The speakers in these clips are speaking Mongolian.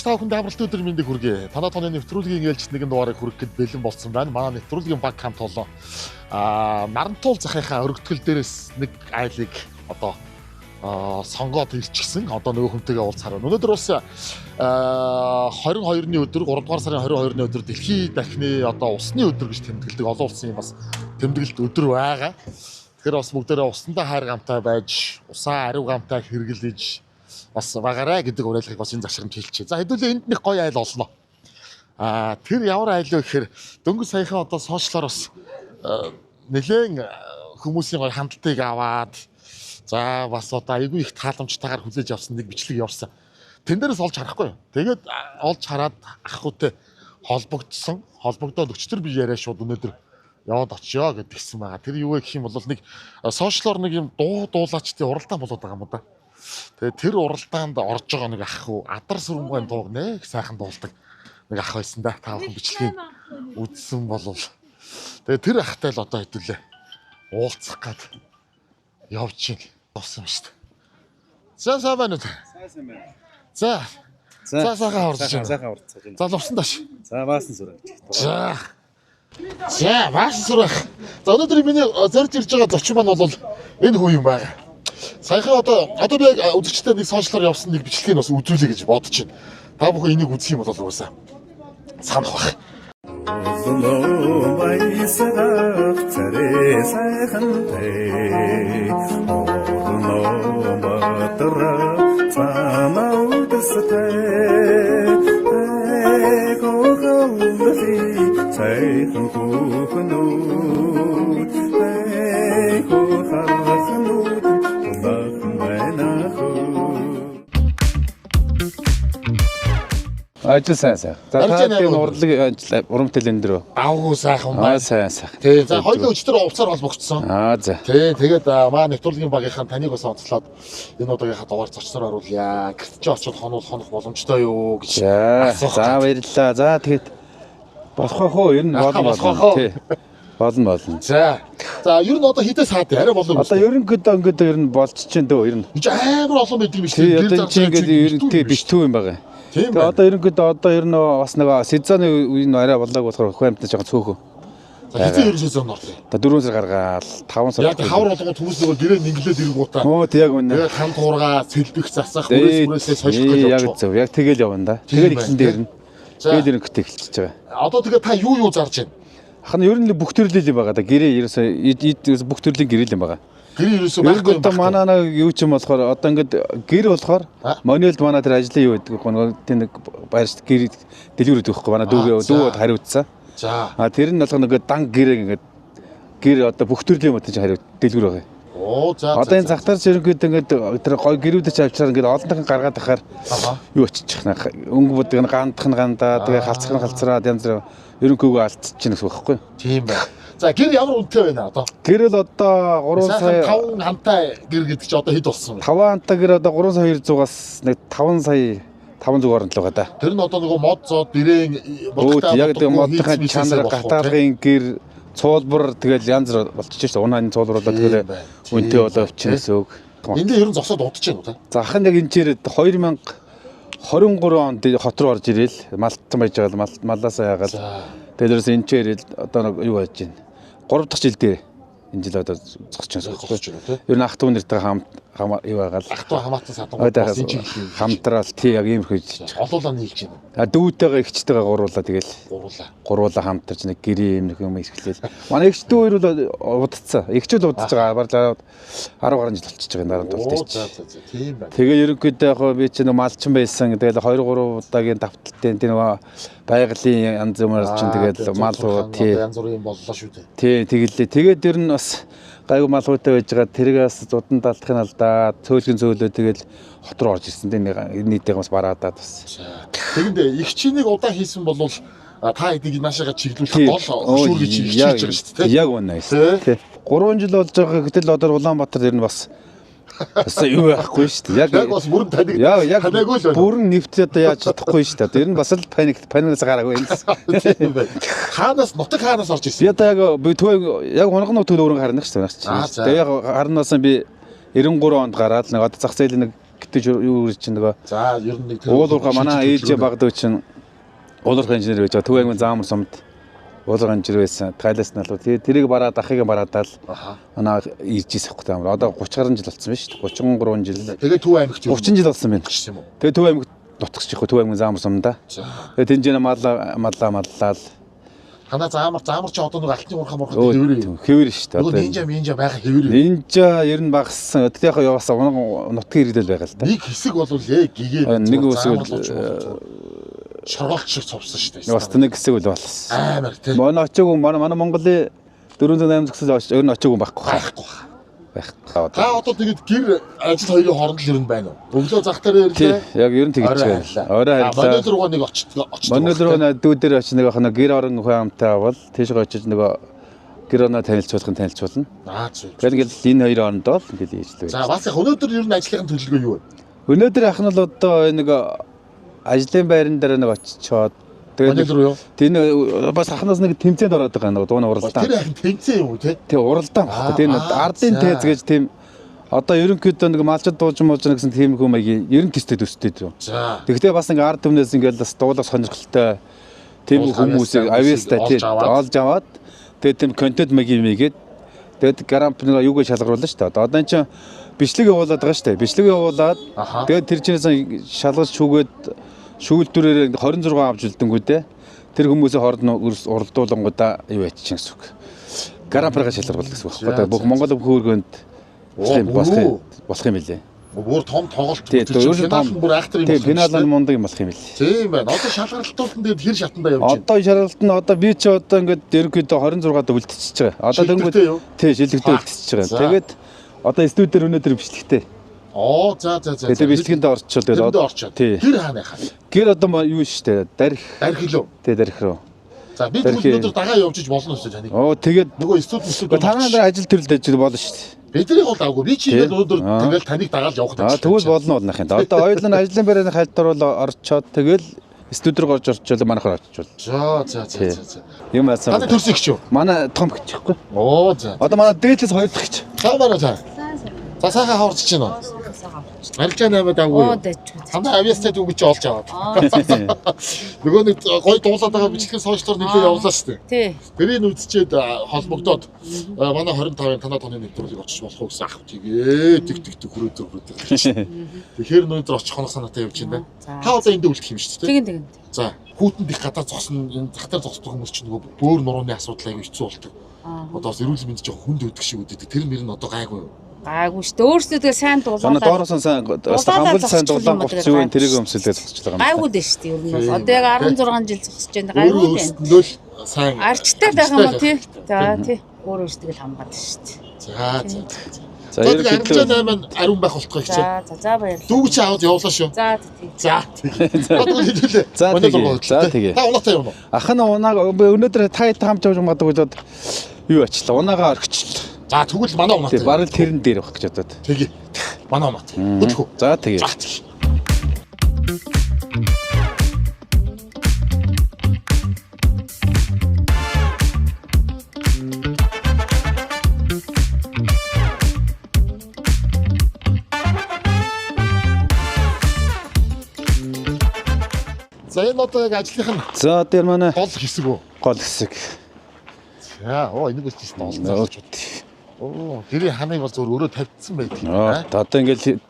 Үзэгч та бүхэнд амралтын өдөр мэндийг хүргэе. Танай тооны нэвтрүүлгийн ээлжит нэгэн дугаарыг хүргэх гээд бэлэн болсон байна. Манай нэвтрүүлгийн баг хамт олон Нарантуул захынхаа өргөтгөл дээрээс нэг айлыг одоо сонгоод ирчихсэн. Одоо нөгөө хүнтэйгээ уулзахаар байна. Өнөөдөр бас 22-ны өдөр 3 дугаар сарын 22-ны өдөр дэлхийн дахны одоо усны өдөр гэж тэмдэглэдэг олон улсын бас тэмдэглэлт өдөр байгаа. Тэгэхээр бас бүгдээрээ усандаа хайр гамтай байж, усаа ариу гамтай хэрэглэж бас багаарай гэдэг уриалгыг бас энэ зашрамж хэлчихье. За хэдүүлээ энд нэг гоё айл олно. Тэр ямар айл вэ гэхээр дөнгөж саяхан одоо сошиалор бас нэлээн хүмүүсийн гоё хандлтыг аваад за бас одоо айгүй их тааламжтайгаар хүлээж авсан нэг бичлэг явсан. Тэн дээрээс олж харахгүй юу. Тэгээд олж хараад ах хүүтэй холбогдсон. Холбогдоод өчтөр би яриа шууд өнөөдөр яваад очиё гэдгийгсэн гэсэн байгаа. Тэр юу вэ гэх юм бол нэг сошиалор нэг юм дуу дуулаачдын уралдаан болоод байгаа юм да. Тэгээд тэр уралдаанд орж байгаа нэг ах хүү адар сүрэнгүй дууг нэг сайхан дуулдаг нэг ах байсан да. Та бүхэн бичлэгийг үзсэн болвол тэгээд тэр ахтай л одоо хэдүүлээ уулзах гад явж чинь болсон шүү дээ. За сайн байна уу? Сайн байна. За. За сайхан орж байна. Сайхан орцож байна. За лувсан даш. За баасан сүрэ. За. За баасан сүрэх. За өнөөдөр миний зорж ирж байгаа зочин маань бол энэ хүн юм байна. Саяхан одоо би яг үзэгчтэй нэг сошиалар явсан нэг бичлэгийг бас үзүүлье гэж бодож байна. Та бүхэн энийг үзэх юм бол угаасаа санах байх. Улам баясгах царай сайхантай Улаанбаатар цаанаа үдэстэй Айгоохоллоли сайхан хүүхнүүд Айгоохоллохнүүд улахан байна хөө. Ажил сайн сайн. За Арч та яана тийм уу? урлаг ажил урамтэл энэ дөрөв. Давгүй сайхан Аа байна. сайн сайхан. Тий. За хоёулаа өчтөр увцаар холбогдсон. Аа за. Тий, тэгээд маа нэвтрүүлгийн багийнхан таныг бас онцлоод энэ удаагийнхаа дугаар зочноор оруулъя. Гэрт чи очиод хонол хонох боломжтой юу гэж. За асуух за гээд. баярлалаа. За тэгэхэд болох байх уу? Ер нь болно Болох байх болно. уу? Тий. Болно болно. За. За, ер нь одоо хідээ саад арай болов. Одоо ерөнхийдөө ингээд ер нь болчих чинь дөө ер нь. Энд чи амар олон байдаг юм шиг. Тий одоо чи ингээд ер нь тий битүү юм байгаа. Тийм Тэгээ байна. одоо ерөнхийдөө одоо ер нь бас нөгөө сезоны үе нь арай болоог болохоор хүн амтны жоохон цөөхөн. За, хизээ ер нь сезон орлоо. Одоо 4 сар гаргаал 5 сар. Яг хавар болгон хүмүүс нөгөө гэрээ нинглээд ирэнгуутаа. Мөө тий яг үнэ. Тэгээд хам туургаа сэлбэх засах хүрээс хүрээсээ сольох гэж Яг явчих. зөв. Яг тэгэл явна да. Тийм Тэгэл байна, эхлэн дээр нь. За. Тэгэл ерөнхийдөө эхэлчихэж байгаа. Одоо тэгээд та юу юу зарж байна? Ах нь ер нь л бүх төрлийн юм байгаа да. Гэрээ ерөөсөө ерөөсөө бүх төрлийн гэрээ л юм байгаа. Гэрээ ерөөсөө байхгүй юм Ерөнхийдөө манай нэг юу ч юм болохоор одоо ингээд гэр болохоор А? Монелд манай тэр ажлын юу гэдэг нөгөө тийм нэг байрш гэр дэлгүүр өгдөг байхгүй манай дүүгээ за. дүү хариуцсан. За. А тэр нь болохоор нөгөө дан гэрээ ингээд гэр одоо бүх төрлийн юм чинь хариуц дэлгүүр байгаа. Оо за. Одоо энэ захтарч ерөнхийдөө ингээд тэр гой гэрүүдэж авчраар ингээд олонтойхон гаргаад ахаар Аха. юу оччих нэ өнгө будаг нь гандах нь гандаа тэгээ халцах нь халцраад янз бүр ерөнхийгөө алдчихна гэсэн үг байхгүй. Тийм байна. За гэр ямар үнэтэй байна одоо? Гэрэл одоо 3 Сайхан сая 5 хамтай гэр гэдэг чи одоо хэд болсон бэ? 5 антаа гэр одоо 3 сая 200-аас нэг 5 сая 500 орон л байгаа да. Тэр нь одоо нөгөө мод зод ирээн Өө яг тэг модынхаа чанар гатаалгын гэр цуулбар тэгэл янз бүр болчихж шүү дээ. Унааны цуулбар болоо Тийм тэгэл байна. үнэтэй болоо явчихна гэсэн үг. Энд дээр ер нь зогсоод удаж байна уу та? За ах нь яг энэ чирээ 2023 онд хот руу орж ирээл малтсан байж байгаа л малаасаа ягаал. За. Тэгэл ерөөсөө энэ чирээ одоо нэг юу яаж байна. 3 дахь жил дээр энэ жил одоо зогсож байна. Зогсож байна тий. Ер нь ах トゥ нэртэйгээ хамт юу байгаал. Ах トゥ хамаатан садан бас энэ чиглэлийн Хамтраал тий яг ийм хийж. Олуулаа нийлж байна. А дүүтэйгээ эгчтэйгээ гуруулаа тэгэл Гуруулаа. гуруулаа хамтарч нэг гэрээ юм нэг юм эрхлээл. Манай эгч дүү хоёр бол удацсан. Эгч бол удаж байгаа. Бараг 10 гаруй жил болчихж байгаа дараа Оо тул дээр. за за за тийм байна. Тэгээ ерөнхийдөө яг би чинь нэг малчин байсан. Тэгэл 2 3 удаагийн давталтын тийм нөгөө байгалийн янз бүрээр чинь тэгэл мал уу тий. Янз бүрийн боллоо шүү дээ. Тий тэгэлээ. Тэгээд ер нь бас гайгүй малгайтай байж байгаа. Тэргээс зудан далтахын алдаа, цөөлгөн цөөлөө тэгэл хот руу орж ирсэн. Тэ нийтээ бас бараадаад бас. За. Тэгэндээ их чинийг удаан хийсэн бол та эднийг наашаага чиглүүлэх Тий. гол хөшүүргийг чи хичээж байгаа шүү дээ. Яг үнэ. Тий. Тий. 3 жил болж байгаа гэтэл одоо Улаанбаатар ер нь бас бас юу байхгүй шүү дээ. Яг бас бүрэн таныг Яг яг танаагүй л байна. бүрэн нэвтрээ одоо яаж чадахгүй шүү дээ. Ер нь бас л паник паникаас гараагүй юм. Тийм байна. Хаанаас нутаг хаанаас орж Би ирсэн? одоо яг би төв яг унган нутаг өөрөн харна шүү дээ. Аа, за. Тэгээ яг харнаасаа би 93 онд гараад нэг одоо зах зээлийн нэг Гэтэ юу гэж чинь нөгөө За ер нь нэг тэр уул уурхай манай ээж багдаг чинь уул уурхай инженер байж байгаа. Төв аймгийн Заамар сумд уул уурхай инженер байсан. Тайлаас нь алуу. Тэрийг бараад ахыг бараадаал манай ирж ийс хөхгүй таамар. Одоо 30 гаруй жил болсон байна шүү дээ. 33 жил. Тэгээ Төв аймагт юу 30 жил болсон байна. гэсэн юм уу? Тэгээ Төв аймагт нутагч их Төв аймгийн Заамар сумда. За. Тэгээ тэнцэнэ малла малла маллаал. Танаа заамар чи одоо нэг алтны уурхай муурхай хэвээр. Хэвэр шүү дээ. Нөгөө нинжа минжа байгаа хэвээр. Нинжа ер нь багассан. Тэгтээ яг яваасаа нутгийн иргэдэл байгаа л да. Нэг хэсэг бол ээ гэгээ Нэг хэсэг бол шоргоолч шиг цувсан шүү дээ. Бас нэг хэсэг бол болсон. Амар тий. Манай очоогүй манай Монголын 408 зөксөл ер нь очоогүй байхгүй. Байхгүй. Байхгүй. Та одоо тэгээд гэр ажил хоёрын хооронд л ер нь байна уу? Өглөө зах дээр ирлээ. Яг ер нь тэгж байна. Орой харилцаа. Мониол руугаа нэг очтгоо. Мониол руу дүү дээр очиж нэг ах нэг гэр орон хүн амтай авал тийшээ очиж нөгөө гэр орноо танилцуулахын танилцуулна. Аа зүг. Тэгээд ингээл энэ хоёр орондоо л ингээл ижлээ. За бас яг өнөөдөр ер нь ажлын төлөвлөгөө юу вэ? Өнөөдөр ах нь л одоо нэг ажлын байран дээр нэг очичоод тэгээд руу юу? Тэр бас ахнаас нэг тэмцээнд ороод байгаа нэг дууны уралдаан. Тэр ахын тэмцээн юм уу те? Тэг уралдаан баггүй. Тэр ардын тээз гэж тийм одоо ерөнхийдөө нэг малчд дууж мууж гэсэн тийм хүмүүс маягийн ер нь төстэй төстэй юм. За. Тэгвэл бас нэг ард түмнээс ингээл бас дуулах сонирхолтой тийм хүмүүсийг авьяастай тийм олж аваад тэгээд тийм контент маягийн юм игээд тэгээд гран при нэг юугээ шалгаруулна шүү дээ. Одоо энэ чинь бичлэг явуулаад байгаа шүү дээ. Бичлэг явуулаад тэгээд тэр чинээс шалгаж шүүгээд шүүлтүүрээр 26 авч үлдэнгүүтээ тэр хүмүүсийн хооронд нь уралдуулангуудаа юу ячиж гэсэн үг. Гран прига шалгаруулах гэсэн үг байхгүй. Бүх Монгол хөөргөнд болох юм билээ. Бүр том тоглолт. Финал нь бүр айхтар юм байна. Финал нь мундаг юм болох юм билээ. Тийм байна. Одоо шалгаралтууд нь тэгээд хэр шатандаа явж байна? Одоо шалгаралт нь одоо би чи одоо ингээд ерөнхийдөө 26-д үлдчихэж байгаа. Одоо дөнгөж тий шилдэгтээ үлдчихэж байгаа. Тэгээд одоо студиэр өнөөдөр бичлэгтэй. Оо за за за. Тэгээд бичлэгэндээ орчвол тэгээд одоо орчоод. Гэр хаана яхаа? Гэр одоо юу штэ дарих. Дарих лөө. Тий дарих руу. За би тэгвэл өнөөдөр дагаа явж иж болно шүү дээ таныг. Оо тэгээд нөгөө студи танаа нар ажил төрөлд ажил болно шүү дээ. Бидний бол авгүй. Би чи ингээд өнөөдөр тэгэл таныг дагаал явах гэж. Тэгвэл болно болно хин. Одоо хоёулаа ажлын байрны хальт руу орчоод тэгэл студи руу орж орчвол манайхаар очивол. За за за за. Юм аасан. Таны төрсөн их ч юу? Манай том хич ихгүй. Оо за. Одоо манай дээдлээс хоёр дахь хич. Сайн байна уу та? За сайхан хаварч чинь үү? Арилжаа 8-ад авгүй юу? Хандаа авьяастай дүүг чи олж аваад. Нөгөө нэг гой дуулаад байгаа бичлэгийн сошиалор нэлээд явлаа шүү дээ. Тэрийг үзчихэд холбогдоод манай 25-ын танаа тооны нэвтрүүлгийг очиж болох уу гэсэн ах тэгээ тэг тэг тэг хүрээ хүрээ. Тэгэхээр өнөөдөр очих хоног санаатай явж байна. Та одоо энд үлдэх юм шүү дээ. Тэгин тэгин. За хүүтэнд их гадаа зогсно энэ зах дээр зогсдог хүмүүс чинь нөгөө бөөр нурууны асуудал аягүй хэцүү болдог. Одоо бас эрүүл мэнд жоохон хүнд өгдөг шиг үүдэг. Тэр мөр нь одоо гайгүй юу? Гайгүй шүү дээ. Өөрсдөө тэгээ сайн дуулаад. Манай доороос сайн хамбал сайн дулаан говц юу энэ тэрийг өмсөлөө зогсож байгаа юм. Гайгүй дээ шүү дээ. Ер нь бол одоо яг 16 жил зогсож байна. Гайгүй дээ. Өөрсдөндөө л сайн арчтай байх юм уу тий? За тий. Өөр өөрсдөө л хамгаад шүү дээ. За за за. За тэгээ арилжаа 8 ариун байх болтгоо их чи. За за за баярлалаа. Дүүг чи аваад явлаа шүү. За тий. За тий. За тэгээ. За тэгээ. Та унаатай явна уу? Ах нь унааг өнөөдөр та хамт явж магадгүй бодоод юу ачлаа. Унаагаа орхичлаа. За тэгвэл манай унаатай. Тий, бараг тэрэн дээр байх гэж бодоод. Тэгээ. Манай унаатай. Хөдөлгөө. За тэгээ. За тэгээ. За энэ одоо яг ажлынх нь За тэр манай гол хэсэг үү? Гол хэсэг. За оо энийг бас чинь олон залуучууд. Оо гэрийн ханыг бол зөв өөрөө тавьдсан байдаг юм байна. Одоо ингээл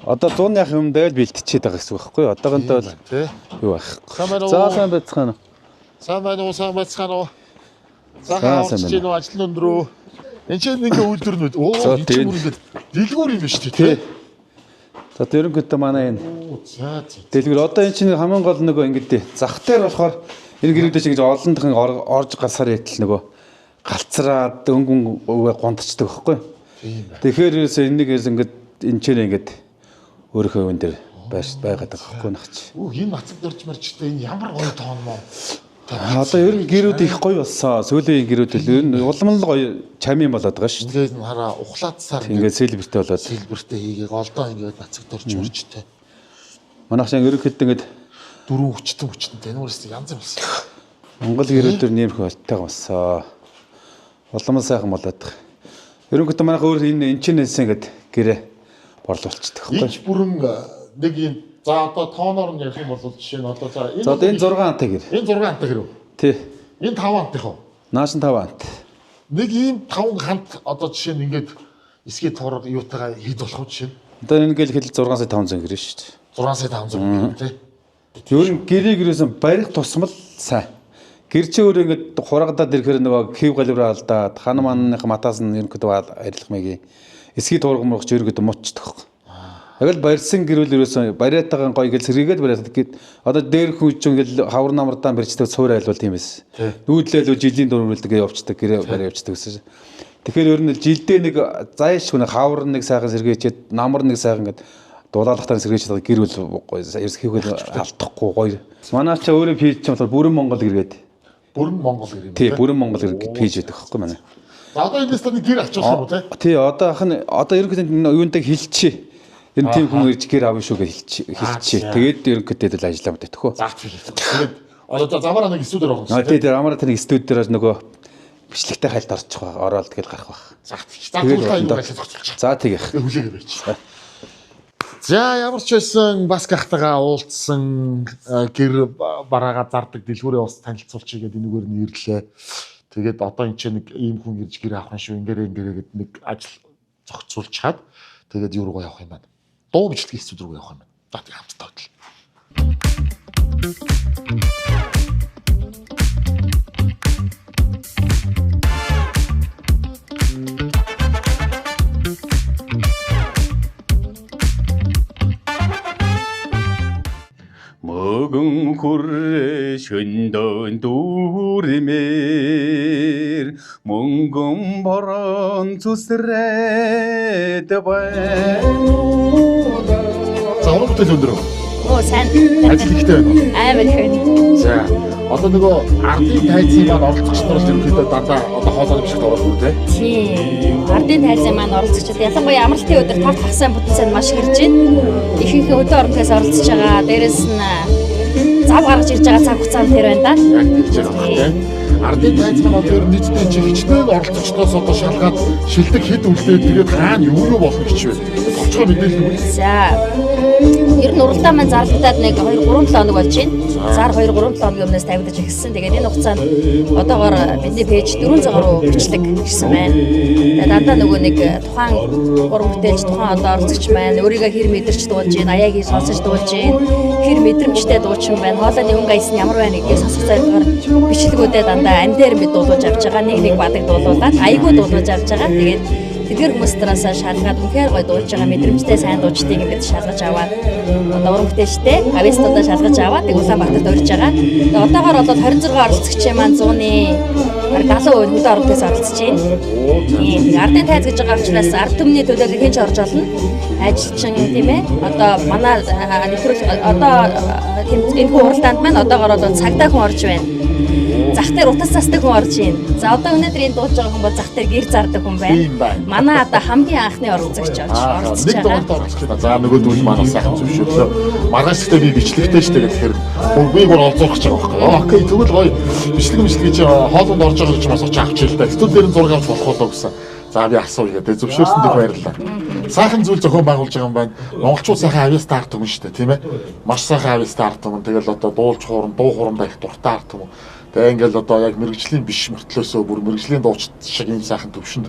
одоо 100 яах юм дээр л бэлтчихэд байгаа гэсэн үг байхгүй юу? Одоогондоо бол юу байхгүй. За сайн байцгаана уу? Сайн байна уу? Сайн байцгаана уу? За сайн байна уу? Ажил нь өндөр үү? Энд чинь ингээ үйлдвэрнүүд. Оо энэ чинь бүр ингээ дэлгүүр юм биш үү? За ерөнхийдөө манай энэ за за. Дэлгүүр одоо энэ чинь хамгийн гол нөгөө ингэдэй. Зах дээр болохоор энэ гэрүүдээ чинь ингэж олон дахин орж гарсаар ятал нөгөө галцраад өнгөн гундчдаг байхгүй. Тийм байна. Тэгэхээр ерөөсөө энийг ерөөс ингэж энэ чинь ингэж өөрийнхөө юун дээр байгаад байгаа байхгүй нах чи. Үу энэ нацаг дөрж мэрчтэй энэ ямар гоё тоон мó. Одоо ер нь гэрүүд их гоё болсон. Сүүлийн гэрүүд л ер нь улам л гоё чамин болоод байгаа шүү дээ. Ингээд хараа ухлаадсаар ингээд сэлбэртэй болоод. Сэлбэртэй хийгээ голдоо ингээд нацаг дөрж мөрчтэй. Манайх шиг ерөнхийдөө ингээд дөрвөн хүчтэн хүчтэнтэй нүрээс янз юм болсон. Монгол гэрүүдээр нэмэх болтойгоо болсон. Улам л сайхан болоод байгаа. Ерөнхийдөө манайх өөр энэ чинээсээ ингээд гэрээ борлуулчихдаг байхгүй. Ич бүрэн нэг юм за одоо тооноор нь ярих юм бол жишээ нь одоо за энэ За одоо энэ 6 антай гэр. Энэ 6 антай гэр үү? Тий. Энэ 5 антынх уу? Нааш нь 5 ант. Нэг ийм 5 хант одоо жишээ нь ингээд эсгийн турга юутайгаа хэд болох вэ жишээ нь? Одоо энэ гэл хэл 6 сая 500 гэрэн шүү дээ. 6 сая 500 гэр тий. Ер нь гэрийг ерөөсөн барих тусмал сайн. Гэр чи өөр ингээд хурагдаад ирэхээр нөгөө хэв галивраа алдаад хан манных матаас нь ерөнхийдөө арилах маягийн эсхий турга мурах чи ерөнхийдөө муучдаг байхгүй. Яг л барьсан гэрүүл ерөөсөн бариатайгаан гоё гэл сэргээгээд бариад гээд одоо дээр хүн чинь ингээл хавар намардаан барьцдаг цуур айлвал тийм байсан. Нүүдлээл жилийн дөрвөлдөг явцдаг гэрээ барь явцдаг гэсэн. Тэгэхээр ер нь жилдээ нэг зайлшгүй нэг хавар нэг сайхан сэргээчээд намар нэг сайхан гээд дулаалахтаа сэргээчээд байгаа гэр бүл гоё ерөөсхийхэл алдахгүй гоё. Манай ч өөрөө пийж чинь болохоор бүрэн Монгол гэргээд. Бүрэн Монгол гэр юм. Тий, бүрэн Монгол гэр пийж байдаг байхгүй манай. За одоо эндээс таны гэр авчихсан юм уу те? Тий, одоо ах нь одоо ерөнхийдөө юунтай хэлчихье. Энэ тийм хүн ирж гэр авна шүү гэж хэлчихье. Тэгээд ерөнхийдөө л ажиллаа мэдэх хөө. За тэгээд одоо замаараа нэг студиор орно. Аа тий, тэр амаараа тэр нэг студи дээр нөгөө бичлэгтэй хайлт орчих байх. Ороод тэгэл гарах байх. За тэгвэл та юу ажил зохицуулчих. За тэгэх. Хүлээгээ байж. За ямар ч байсан Баск ахтайгаа уулзсан гэр бараагаа зардаг дэлгүүрээ бас танилцуулчих гэдэг энэгээр нь ирлээ. Тэгээд одоо энэ чинь нэг ийм хүн ирж гэр авах юм шүү ингэрээ ингэрээ гэд нэг ажил зохицуулчихад тэгээд юу руугаа явах юм байна. Дуу бичлэгийн студи руу явах юм байна. За тэг хамтдаа хөдөл. Мөгөн хүрээ шөндөн дүүрмээр мөнгөн борон зүсрээд байна. За уран бүтээл өндөр. Оо сайн. Ажил ихтэй байна уу? Амар их байна. За одоо нөгөө ардын тайзын маань оролцогч нар л ерөнхийдөө дандаа одоо хоолойны бишгт ороод үү те? Тийм. Ардын тайзын маань оролцогчид ялангуяа амралтын өдөр 5 хагас бүтэн сайн маш хэрж байна. Ихэнх өдөө оронтойс оролцож байгаа. Дээрэс нь зав гаргаж ирж байгаа цаг хугацаанд тэр байна да. Яг тэгж байгаа бах те. Ардын тайз маань одоо ер нь нийтдээ чи хичнээн оролцогчдоос одоо шалгаад шилдэг хэд үлдээд тэгээд хаана юу юу болно гэж вэ? Товчхон мэдээлэл өгье. За. Ер нь уралдаан маань зарлагдаад нэг 2 3 7 хоног болж байна. Зар 2 3 7 хоногийн өмнөөс тавигдаж эхэлсэн. Тэгээд энэ хугацаанд одоогоор бидний пэйж 400 гаруй бичлэг ирсэн байна. Тэгээд дандаа нөгөө нэг тухайн уран бүтээлч тухайн одоо оролцогч маань өөрийгөө хэр мэдэрч дуулж байна, аяагийг сонсож дуулж байна, хэр мэдрэмжтэй дуучин байна, хоолойны өнгө аяс нь ямар байна гэдгийг сонсох зорилгоор бичлэгүүдээ дандаа ам дээр бид дуулуулж авч байгаа. Нэг нэг бадаг дуулуулад аягүй дуулуулж авч байгаа. Тэгээд тэдгэр хүмүүс тараасаа шалгаад үнэхээр гоё дуулж байгаа мэдрэмжтэй сайн дуучдыг бид шалгаж аваад одоо уран бүтээлчтэй авестуудаа шалгаж аваад тэг Улаанбаатарт урьж байгаа. Тэгээ одоогоор бол 26 оролцогчийн маань 100-ны бараг 70% хөдөө оролтоос оролцож байна. Тийм. Тэгээ ардын тайз гэж байгаа учраас ард түмний төлөөлөл хэн ч орж олно. Ажилчин тийм ээ. Одоо манай нэвтрүүлэг одоо энэхүү уралдаанд маань одоогоор бол цагдаа хүн орж байна. Зах дээр утас засдаг хүн орж байна. За одоо өнөөдөр энэ дуулж байгаа хүн бол зах дээр гэр зардаг хүн байна. Манай одоо хамгийн анхны оролцогч орж оролцож Нэг байгаа. дугаард оролцож байна. За нөгөө дүүл маань бас сайхан зөвшөөрлөө. Маргааш ихтэй би бичлэгтэй штэ гэхээр би бүр олзуурах гэж байгаа байхгүй. Окей тэгвэл гоё бичлэг бичлэг чи хоолунд орж байгаа гэж бас очиж авч ил та. Студ дээр нь зураг авч болох болоо гэсэн. За би асууя гэдэг. Зөвшөөрсөн дэх баярлалаа. Сайхан зүйл зохион байгуулж байгаа юм байна. Монголчууд сайхан авьяастай ард түмэн штэ тийм ээ. Маш сайхан авьяастай ард түмэн. Тэгэл одоо дуулж хуурам, дуу хурамдаа их дуртай ард түмэн. Тэгээ ингээл одоо яг мэрэгжлийн биш мөртлөөсөө бүр мэрэгжлийн дуучид шиг ийм сайхан төвшөнд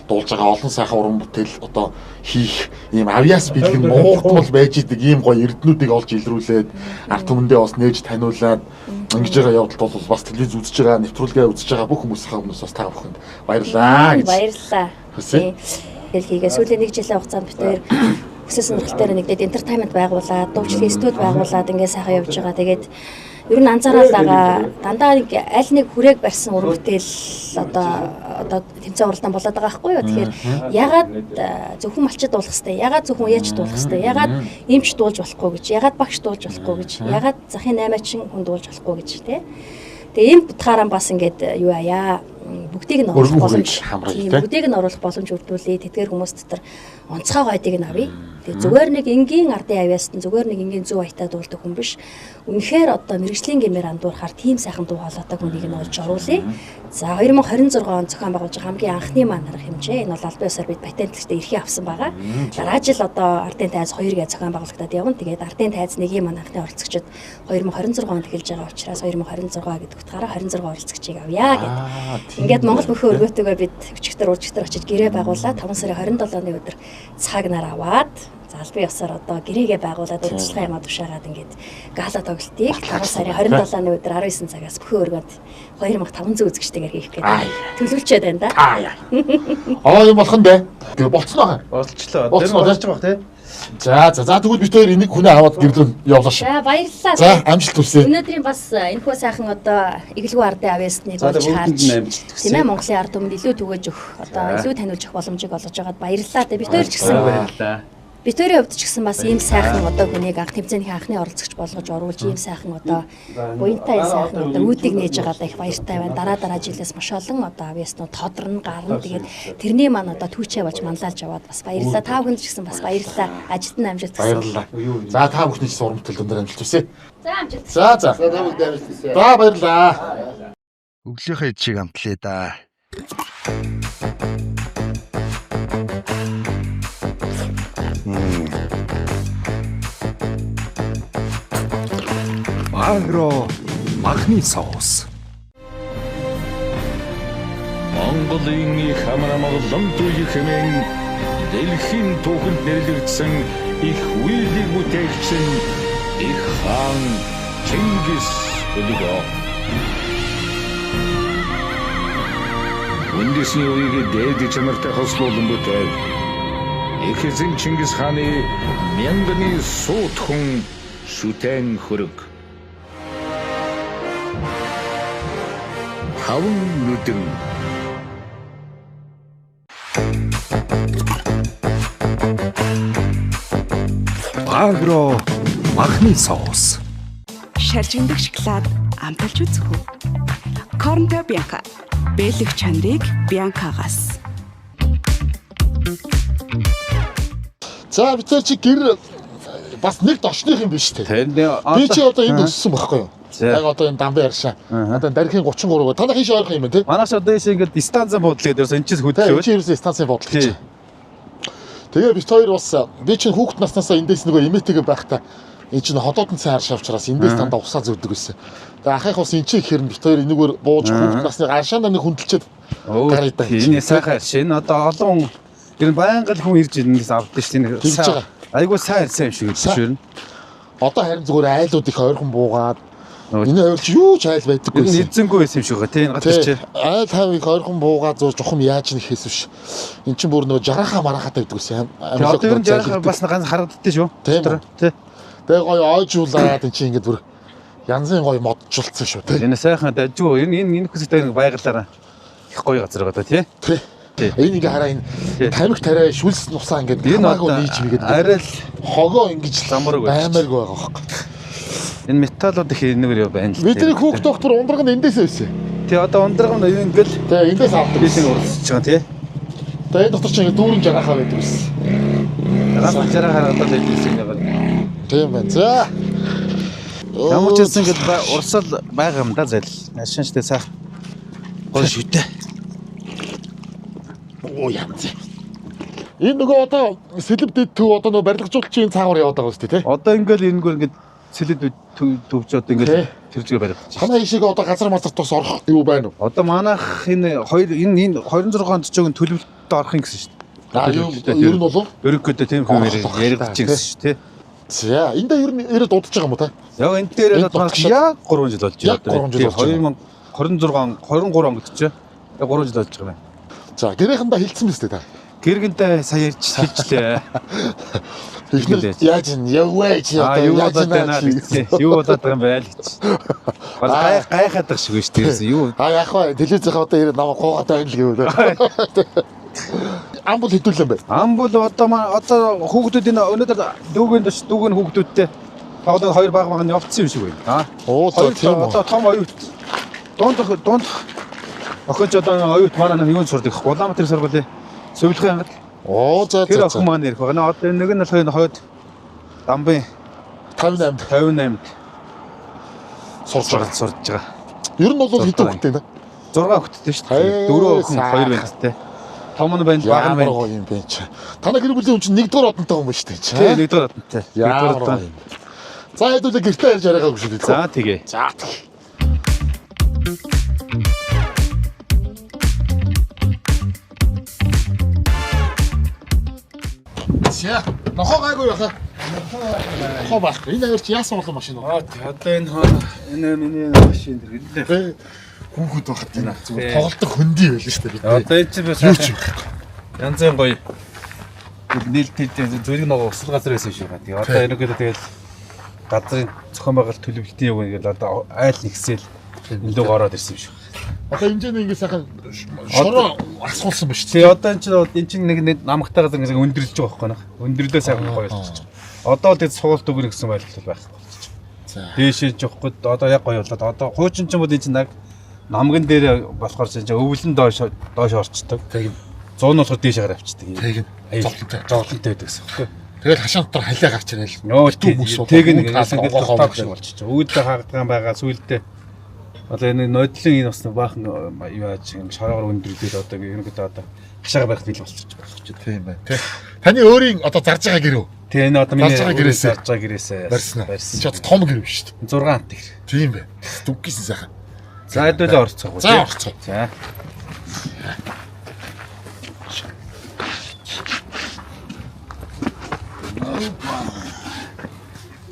дуулж байгаа олон сайхан уран бүтээл одоо хийх ийм авьяас бэлэг нуугдмал байж идэг ийм гоё эрднүүдийг олж илрүүлээд ард түмэндээ бас нээж таниулаад ингэж байгаа явдалд бол бас телевиз үзэж байгаа, нэвтрүүлгээ үзэж байгаа бүх хүмүүсийнхаа өмнөөс бас та бүхэнд баярлалаа гэж. Баярлалаа. Хүсье. Тэгэл хийгээ сүүлийн нэг жилийн хугацаанд бид хоёр өсөө сонирхолтой нэгдээд entertainment байгуулад, дуучлагын студ байгуулад ингээд сайхан явж байгаа. Тэгээд ер нь анзаараад байгаа дандаа нэг аль нэг хүрээг барьсан уран бүтээл одоо тэмцээн уралдаан болоод байгаа байхгүй юу. Тэгэхээр ягаад зөвхөн малчид дуулах хэвтэй, ягаад зөвхөн уяач дуулах хэвтэй, ягаад эмч дуулж болохгүй гэж, ягаад багш дуулж болохгүй гэж, ягаад захын наймаачин хүн дуулж болохгүй гэж тий. Тэгээ ийм утгаараа бас ингээд юу аяа бүгдийг нь оруулах боломж хамрыг тийм тий. бүгдийг нь оруулах боломж бүрдүүлээ. Тэдгээр хүмүүс дотор Онцгой гойдыг нь авъя. Тэгээ зүгээр нэг энгийн ардын авьяастан зүгээр нэг энгийн зөв аятаа дуулдаг хүн биш. Үнэхээр одоо мэрэгжлийн гэмээр андуурахаар тийм сайхан дуу хоолойтой хүнийг нь олж оруулъя. За 2026 он зохион байгуулж байгаа хамгийн анхны маань арга хэмжээ. Энэ бол албан ёсоор бид патентлагчтай эрхээ авсан байгаа. Дараа жил одоо ардын тайз 2 гэж зохион байгуулагдаад явна. Тэгээд ардын тайз 1-ийн маань анхны оролцогчид 2026 онд эхэлж байгаа учраас 2026 гэдэг утгаараа 26 оролцогчийг авъя гэд. Ингээд Монгол бүхэн өргөөтэйгээ бид өчигдөр уржигдөр очиж гэрээ байгуулаад 5 сарын 27-ны өдөр цаг нар аваад за албан ёсоор одоо гэрээгээ байгуулад урьдчилгаа юмаа тушаагаад ингээд гала тоглолтыг 5 сарын 27-ны өдөр 19 цагаас бүхэн өргөөнд 2500 үзэгчтэйгээр хийх гэдэг төлөвлөчөөд байна да. Аа юм болох нь бэ? Тэгээ болцсон аа. Болчлоо. Тэр болж байгаа бох тий. За за за тэгвэл бид хоёр энийг хүнээ аваад гэрлэн явлаа шүү. За баярлалаа. За амжилт хүсье. Өнөөдрийн бас энэхүү сайхан одоо эгэлгүй ардын авьяасныг олж харж тийм ээ Монголын ард түмэнд илүү түгээж өгөх одоо илүү таниулж өгөх боломжийг олгож байгаад баярлалаа. Тэгээ бид хоёр ч гэсэн баярлалаа. Бид хоёрын хувьд ч гэсэн бас ийм сайхан одоо хүнийг анх тэмцээний анхны оролцогч болгож оруулж ийм сайхан одоо буянтай сайхан одоо үүдийг нээж байгаадаа их баяртай байна. Дараа жилээс маш олон одоо авьяаснууд тодорно гарна. Тэгээд тэрний маань одоо түүчээ болж манлайлж аваад бас баярлалаа. Та бүхэнд ч гэсэн бас баярлалаа. Ажилд нь амжилт хүсье. Баярлалаа. За та бүхний ч урамтай өндөр амжилт хүсье. За амжилт. За за. За та бүхэнд амжилт хүсье. За баярлалаа. Өглөөхөө ид шиг амтлаа да. Агро махны соус. Монголын их хамрамгалан туй хэмээн дэлхийн түүхэнд нэрлэгдсэн их үйлийг бүтээгчин их хаан Чингис Хөлгөө. Үндэсний үеийг дээд чанартай хослуулан бүтээв. Их эзэн Чингис хааны мянганы суут хүн шүтэн хөрөг. Таван нүдэн. Агро махны соус. Шаржигндаг шоколад амталж үзэх үү? Корнто Бянка. Бэлэг чанарыг Бянкагаас. За бид чи гэр бас нэг дошных юм биш үү? Би чи одоо энд өссөн байхгүй юу? Яг одоо энэ дамбын аршаа. Одоо дархийн 33 та нар хийш ойрхон юм байна тий? Манайш одоо ийш ингээд станцын буудлын гэдэг ерөөсөө энэ ч хөдлөө. Энд чи ерөөсөө станцын буудлын гэж. Тэгээ бид хоёр бас би чинь хүүхэд наснаасаа эндээс нөгөө эмээтэйгээ байхдаа энэ чинь ходоодон цай аршаа учраас эндээс дандаа усаа зүүдэг байсан. Тэгээ ахынх ус энэ чи ихээр нь бид хоёр энэгээр бууж хүүхэд насны аршаандаа нэг хүндэлчээд гараа даа. Энэ сайхан аршаа. Энэ одоо олон ер нь байнга л хүн ирж эндээс авдаг шүү дээ. Айгуу сайн аршаа юм шиг гэж шүү. Одоо харин зүгээр айлууд их ойрхон буугаад энэ хоёр чи юу ч айл байдаггүй байсан. Энэ эзэнгүй байсан юм шиг байгаа тийм газар чи. Айл хав их ойрхон буугаа зөө жухам яаж нэх хийсэн биш. Эн чинь бүр нөгөө жарахаа марахаатай байдаг байсан. Одоо ер нь жарахаа бас ганц харагддээ шүү. Тийм. Тий. Тэгээ гоё ойжуулаад эн чинь ингээд бүр янзын гоё модчулсан шүү тий. Энэ сайхан дажгүй энэ энэ хэсэгт байгалаараа их гоё газар байгаа тий. Тий. Энэ ингээ хараа энэ тамхи тариа шүлс нусаа ингээд хамаагүй нийж мэгээд арай л хогоо ингэж замраг баймааргүй байгаа хөөхгүй. Энэ металлууд их энэгээр байна л. Бидний хүүхд доктор ундраг нь эндээс байсан. Тий одоо ундраг нь ингээл тий эндээс авдаг. Би нэг уралдаж байгаа тий. Тэгээ энэ дотор чи ингээ дүүрэн жарахаа байдаг байсан. Ганц жараа харагдаад байсан юм байна. Тийм байна. За. Ямар ч байсан ингээд урсгал байгаа юм да зэл. Ашин штэ сайхан гоё шүтээ. Оо янз. Энэ нөгөө одоо сэлэв дэд төв одоо нөгөө барилгажуулагчийн цаагаар яваад байгаа үстэй тий. Одоо ингээл энэгээр ингээд сэлэв төвч одоо ингээл тэр чигээр барилгаж. Танай ийшээ одоо газар мазар тус орох юу байна уу? Одоо манайх энэ хоёр энэ 26 онд ч өгөн төлөвлөлтөд орох юм гэсэн шүү дээ. Аа юу ер нь болов? Өргөдөө тийм хүн яригдчих гэсэн шүү дээ. За энд дээр ер нь ирээд удаж байгаа юм уу та? Яг энэ дээр яг 3 жил болж байна. 3 жил болж байна. 2026 он 23 он гэдэг чинь яг 3 жил болж байгаа юм. За гэрээхэндээ хилцсэн биз дээ та? Гэргэндээ сая ярьж хэлжлээ. Эхнэр яаж ин яваа чи одоо юу болоод байна гэсэн. Юу болоод байгаа юм бэ л гэж. Бас гайхаад байгаа шиг шүү дээ. Юу? А яг хаа телевизийнхаа одоо ирээд намайг гуугаад байна л гэв. Ам бол хэдүүлэн бэ? Ам бол одоо одоо хүүхдүүд энэ өнөөдөр дүүгэн төш дүүгэн хүүхдүүдтэй тоглоод хоёр баг баг нь явцсан юм шиг байна. Аа. Оо тийм үү. Одоо том оюут. Дунд охин ч одоо оюут манай нэг юунд сурдаг. Улаанбаатар сургуулийн сувилахын ангид. Оо за за. Тэр охин маань ирэх байна. Одоо нэг нь болохоор энэ хойд Дамбын 58-нд 58-нд сурж байгаа. сурж байгаа. Ер нь бол хэдэн хүүхэдтэй вэ? 6 хүүхэдтэй шүү дээ. 4 охин, 2 бэнттэй. Том нь байна, бага нь Ямар байна. гоё юм бэ чи. Танай гэр бүлийн хүн чинь нэгдүгээр одонтой хүн байна шүү дээ чи. Тий, нэгдүгээр одонтой. Ямар Нэгдүгээр гоё одон. юм. За хэдүүлээ гэртээ ярьж яриагаагүй шүү дээ. За тэгээ. За тэг. За, нохоо гайгүй яхаа. Нохоо байхгүй. Энэ авирч яасан олон машин уу? Аа одоо энэ энэ миний машин дэр хэллээ. Тэ хүүхэд байхад энэ зүгээр тоглолдог хөндөй байлаа шүү дээ бид. Одоо энэ чинь би Юу ч юм. Янз янз гоё. Нээлттэй зүрэг ногоо усал газар байсан шүү дээ. Тэгээ одоо ерөнхийдөө тэгэл газрын зохион байгуулалт төлөвлөлтийн юм ингээл одоо айл нэгсэл нөлөөгөө ороод ирсэн юм шүү. Одоо хэмжээний ингэ сайхан шороо асуулсан ба шүү дээ. Тэгээ одоо энэ чинь энэ чинь нэг нэг намгтай газар ингэ өндөрлөж байгаа байхгүй нах. Өндөрлөө сайхан гоё болчих. Одоо л тэгээд суулт өгнө гэсэн ойлголт байхгүй болчих. За. Дээшээ жохгүй одоо яг гоё болоод одоо хуучин ч юм бол энэ чинь нэг намган дээр болохоор чинь өвлөн доош доош орчдөг. Тэгин. 100 нь болохоор дээшээ авчдаг. Тэгин. Зовлонтой. Зовлонтой байдаг гэсэн юм. Тэгэл хашаан дотор халиа гарч ирэл. Нөө хүмүүс бол тэг нэг үүд хаалга ингээд онгоогоо тогш болчих. Үүдээ хаагдгаан байгаа сүулдэ одоо энэ нодлын энэ бас баахан юу яаж юм шороогоор өндөрлөд одоо ерөнхийдөө одоо хашаага барих бил болчих болох ч. Тийм байна. Тэ. Таны өөрийн одоо зарж байгаа гэр үү? Тэгээ энэ одоо миний Зарж байгаа гэрээсээ. зарж байгаа гэрээсээ Барьсан уу? Барьсан. Энд чи одоо том гэр биш шүү дээ. 6 ант гэр. Тийм байна. Дүггийсэн сайхан. За хэдүүлээ орцгоо. За орцгоо. За.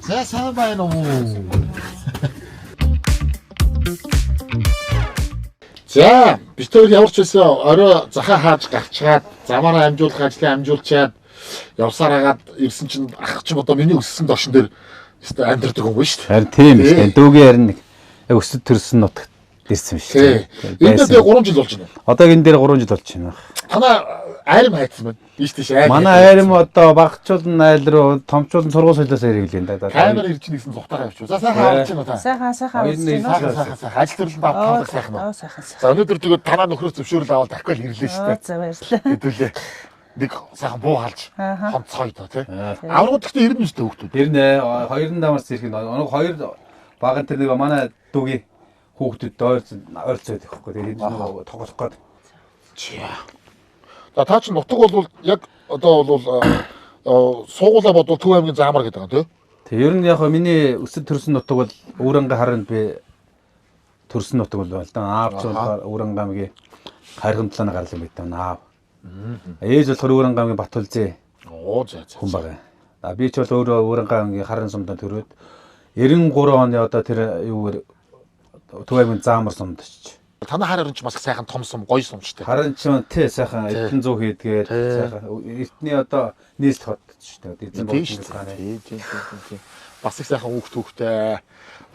За сайн байна уу? За, бид хоёр ямар ч байсан орой захаа хааж гарчгаад замаараа амжуулах ажлаа амжуулчаад явсаар хагаад ирсэн чинь ах чинь одоо миний өссөн дошин дээр өстой амьдардаг хүн шүү дээ. Харин тийм Тий. шүү. Дүүгийн харин нэг яг өсөд төрсөн нутагт ирсэн биш. Тий. Энэ дээр 3 жил болж байна. Одоо энэ дээр 3 жил болж байна. Танаа айрам хайцсан байна. Ийш тийш айрам. Манай айрам одоо багчуулан айл руу, томчуулан сургууль солиоос ирэглээ да. Камер ирж нэгсэн зугтаагаа явчих. За сайхан авч байна та. Сайхан сайхан Хоёр үзэж нэг байна. Сайхан сайхан сайхан. Ажил төрлөнд авах сайхан уу. Аа сайхан сайхан. За өнөөдөр тэгээд танаа нөхрөөс зөвшөөрөл аваад дахиад ирлээ шүү Аа дээ. за баярлалаа. Хэдүүлээ нэг сайхан буу халж Ааха. хонцгоё доо тий. Аврагууд гэхдээ 90 үстэй хүүхдүүд. Тэр нэ хоёр нь дамарс ирэх нь оног хоёр баган тэр нэг манай дүүгийн хүүхдүүд ойрцоо байдаг хгүй. Тэгээд нөгөө тоглох гээд. За та чинь нутаг бол яг одоо бол суугуулаа бодвол Төв аймгийн Заамар гэдэг юм тий. Тэг ер нь яг хөө миний өсөд төрсөн нутаг бол Өвөрөнгө харанд би төрсөн нутаг бол байна л да. Аав ч болохоор Өвөрөнгө аймгийн Хайрхан талааны гарлан байдаг аав. Ээж болохоор Өвөрөнгө аймгийн Батүлзээ Оо за за. хүн байгаа. А би ч бол өөрөө Өвөрөнгө аймгийн Харан сумдаа төрөөд 93 оны одоо тэр юугаар Төв аймгийн Заамар сумд очиж. Танай хар орон ч бас сайхан том сум гоё сум шүү дээ. Харан ч тий сайхан Эрдэнэ зүү хийдгээд сайхан Эрдний одоо нийслэл хот шүү дээ. Эзэн Тийм шүү дээ. Тий, тий, тий, тий. Бас их сайхан хүүхд хүүхдэд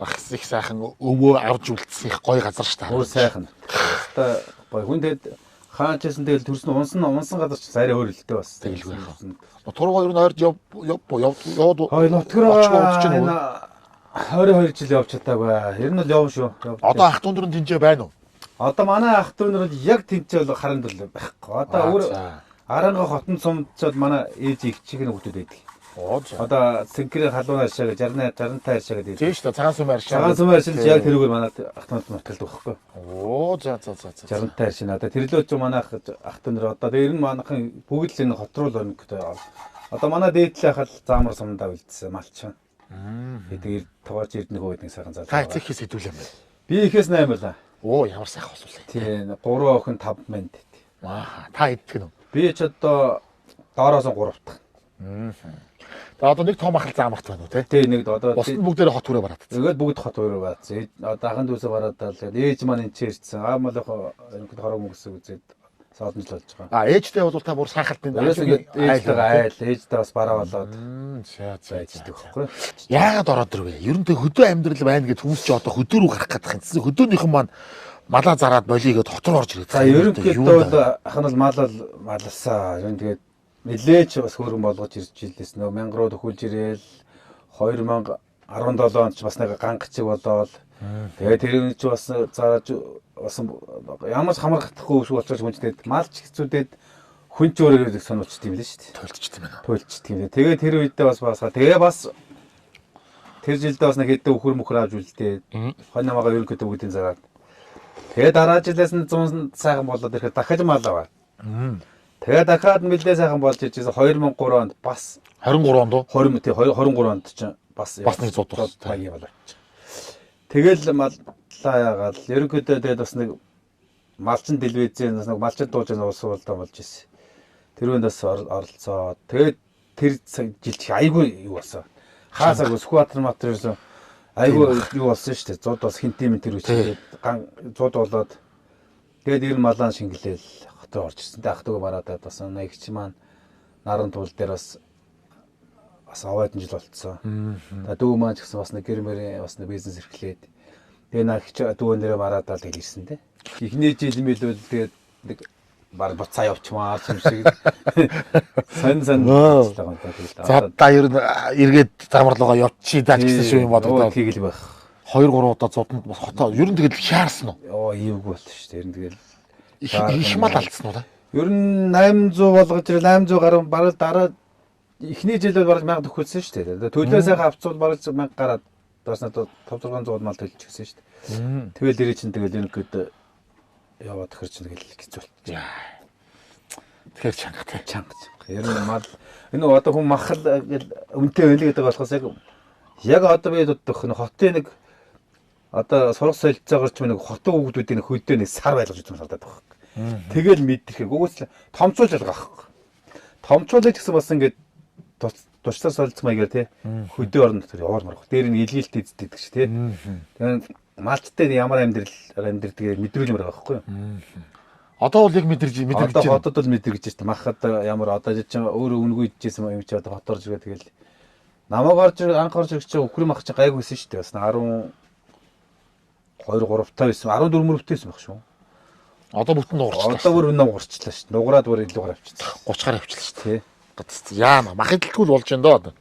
бас их сайхан өвөө авч үлдсэн их гоё газар шүү дээ. Өөр сайхан. Хаста гоё хүн тэгэд хаан ч гэсэн тэгэл төрсөн унсан унсан газар ч арай өөр л дээ бас. Тэгэлгүй яах вэ? Тургоо ер нь ойрд яв яв яваад Хой нутгар очих удаж байна уу? 22 жил явж чадаагүй. Ер нь бол явна шүү. Явж. Одоо ах дүү нар нь тэнцээ байна уу? Одоо манай ах дүү нар бол яг тэнцээ бол харанд бол байхгүй. Одоо өөр за. Аранга хотон сумдчод манай ээж их чих нь хүүхдүүд байдаг. Оо за. Одоо Цэнкэрийн халуун аршаа гэж 68 65 аршаа гэдэг. Тийм шүү дээ. Цагаан сүм аршаа. Цагаан сүм аршил яг тэрүүгээр манай ах дүү нар нутгалдаг байхгүй. Оо за за за за. 65 аршин одоо тэрлөө ч манай ах ах дүү нар одоо тэр нь манайхан бүгд л энэ хот руу л орно гэдэг. Одоо манай дээдлээ хал заамар сумдаа үлдсэн малчин. Гэдэг тоогооч эрдэнэ хөө гэдэг сайхан залуу. Та эцэг ихээс хэдүүлээ юм бэ? Би ихээс 8 байлаа. Оо ямар сайхан болов. Тийм 3 охин 5 манд. Аа та иддэг нь. Би ч одоо доороос нь 3 дахь. За одоо нэг том ахал заамарт байна уу те? Тий нэг одоо Бус нь бүгдээрээ хот хүрээ бараад. Тэгээд бүгд хот хүрээ бараадсан. Одоо ахын дүүсээ бараад л ээж маань энэ ч ирсэн. Аав мал яг энэ хорог мөнгөсөө үзээд содонжл болж байгаа. А ээжтэй бол та бүр сайхалт энэ Ерөөс ингээд ээжтэйгээ айл, ээжтэй бас бараа болоод За за байждаг байхгүй. Яагаад ороод ирвэ? Ер нь тэг хөдөө амьдрал байна гэж хүмүүс чи одоо хөдөө рүү гарах гэдэг юм. Тэсний хөдөөнийхэн маань малаа зараад болиё гэд хот руу орж ирээд. За ерөнхийдөө бол ах нь бол мал бол малласаа. Ер нь тэгээд нэлээч бас хөрөн болгож ирж илээс нөө 1000 руу төхүүлж ирээл 2017 онд ч бас нэг ганг чиг болоод тэгээд тэр нь ч бас зааж бас ямар ч хамрагдахгүй өвшиг болчихож хүн ч тэгээд мал ч хэцүүдэд Хүн ч өөрөө сонирхолтой юм лээ шүү дээ. Туйлдчихсан юм байна. Туйлдчихдаг юм лээ. Тэгээ тэр үедээ бас басгаа. Тэгээ бас тэр жилдээ бас нэг хэдэн өхөр мөхөр авч үлдээ. Хонь намаагаа ерөнхийдөө бүгдийг зараад. Тэгээ дараа жилээс нь 100 сайхан болоод ирэхэд дахиж мал аваа. Тэгээ дахиад нэлээ сайхан болж ирж 2003 онд бас 23 онд уу? 20 тий 23 онд чинь бас бас нэг зуд болсон. Маяг болчих. Тэгэл маллаа яагаал ерөнхийдөө тэгээд бас нэг малчин телевизийн бас нэг малчин дууж улс уулдаа болж ирсэн. Тэр үнд бас оролцоо. Тэгээд тэр жил чи айгүй юу болсон. Хаасаагүй Сүхбаатар матар ерсэн айгүй юу болсон шүү дээ. Зуд бас хинтийн тэр үчи тэгээд ган зуд болоод тэгээд ер нь малаан шингэлээл хотоор орж ирсэн. Ах дүүгээ бараадаад бас нэгч маань наран туул дээр бас овоодон жил болцсон. За дүү маань ч гэсэн бас нэг гэр мөрийн бас нэг бизнес эрхлээд тэгээ наагч дүү нэрээ мараадаа л ирсэн те. Эхний жил мэлвэл тэгээд нэг баг буцаа явчмаар юм шиг сонь сонь ажиллагаа юм даа. За та ер нь эргээд замарлуугаа явчих даа гэсэн шүү юм бодогдоод. Тэгэл байх. 2 3 удаа зуданд бас хотоо ер нь тэгэл шаарсан уу? Оо ийвгүй болсон шүү дээ. Ер нь тэгэл их мал алдсан уу та? Ер нь 800 болгож ирэл 800 гаруй бараг дараа эхний жил бол бараг 1000 төхөлсөн шүү дээ. Төлөө сайхан авцвал бараг 1000 гараад бас надад 5 600 мал төлж гисэн шүү дээ. Тэгэл ирээ чинь тэгэл ерөнхийдөө яваад төхөр чинь тэгэл хэцүү болчих. Тэгэхээр чанга тий. Чанга. Ер нь мал энэ одоо хүн махал гэл үнэтэй байна гэдэг болохоос яг одоо би дутх нь хотын нэг одоо сурах солилцоогоор ч нэг хотын хүүхдүүдийн хөдөө нэг сар байлгаж үзсэн санагдаад байгаа хэрэг. Тэгэл мэдрэхээ. Угсаа томцуулж байгаа байхгүй. Томцуулж гэсэн бас ингээд туршлаа солилцох маягаар тий хөдөө орон дотор яваар марах. Дээр нь илгээлт эздэг чи тий. Тэгээд малчтай ямар амьдрал амьдрдгийг мэдрүүлмээр байгаа байхгүй юу? Одоо бол яг мэдэрж мэдэрч байна. Одоо хотод бол мэдэрч байна. Махад ямар одоо чинь өөрөө үнэгүй идчихсэн юм чи одоо хот орж ирээ тэгэл намайг орж анх орж ирэх чинь өхөр мах чинь гайгүй байсан шүү дээ. Бас 12 3 таа байсан. 14 мөрөвтэй байсан байх шүү. Одоо бүтэн нугарчлаа. Одоо бүр нугарчлаа шүү. Нугараад бүр илүү гар авчихсан. 30 гар авчлаа шүү дээ. Яа мах идэлтгүй л болж байна доо одоо.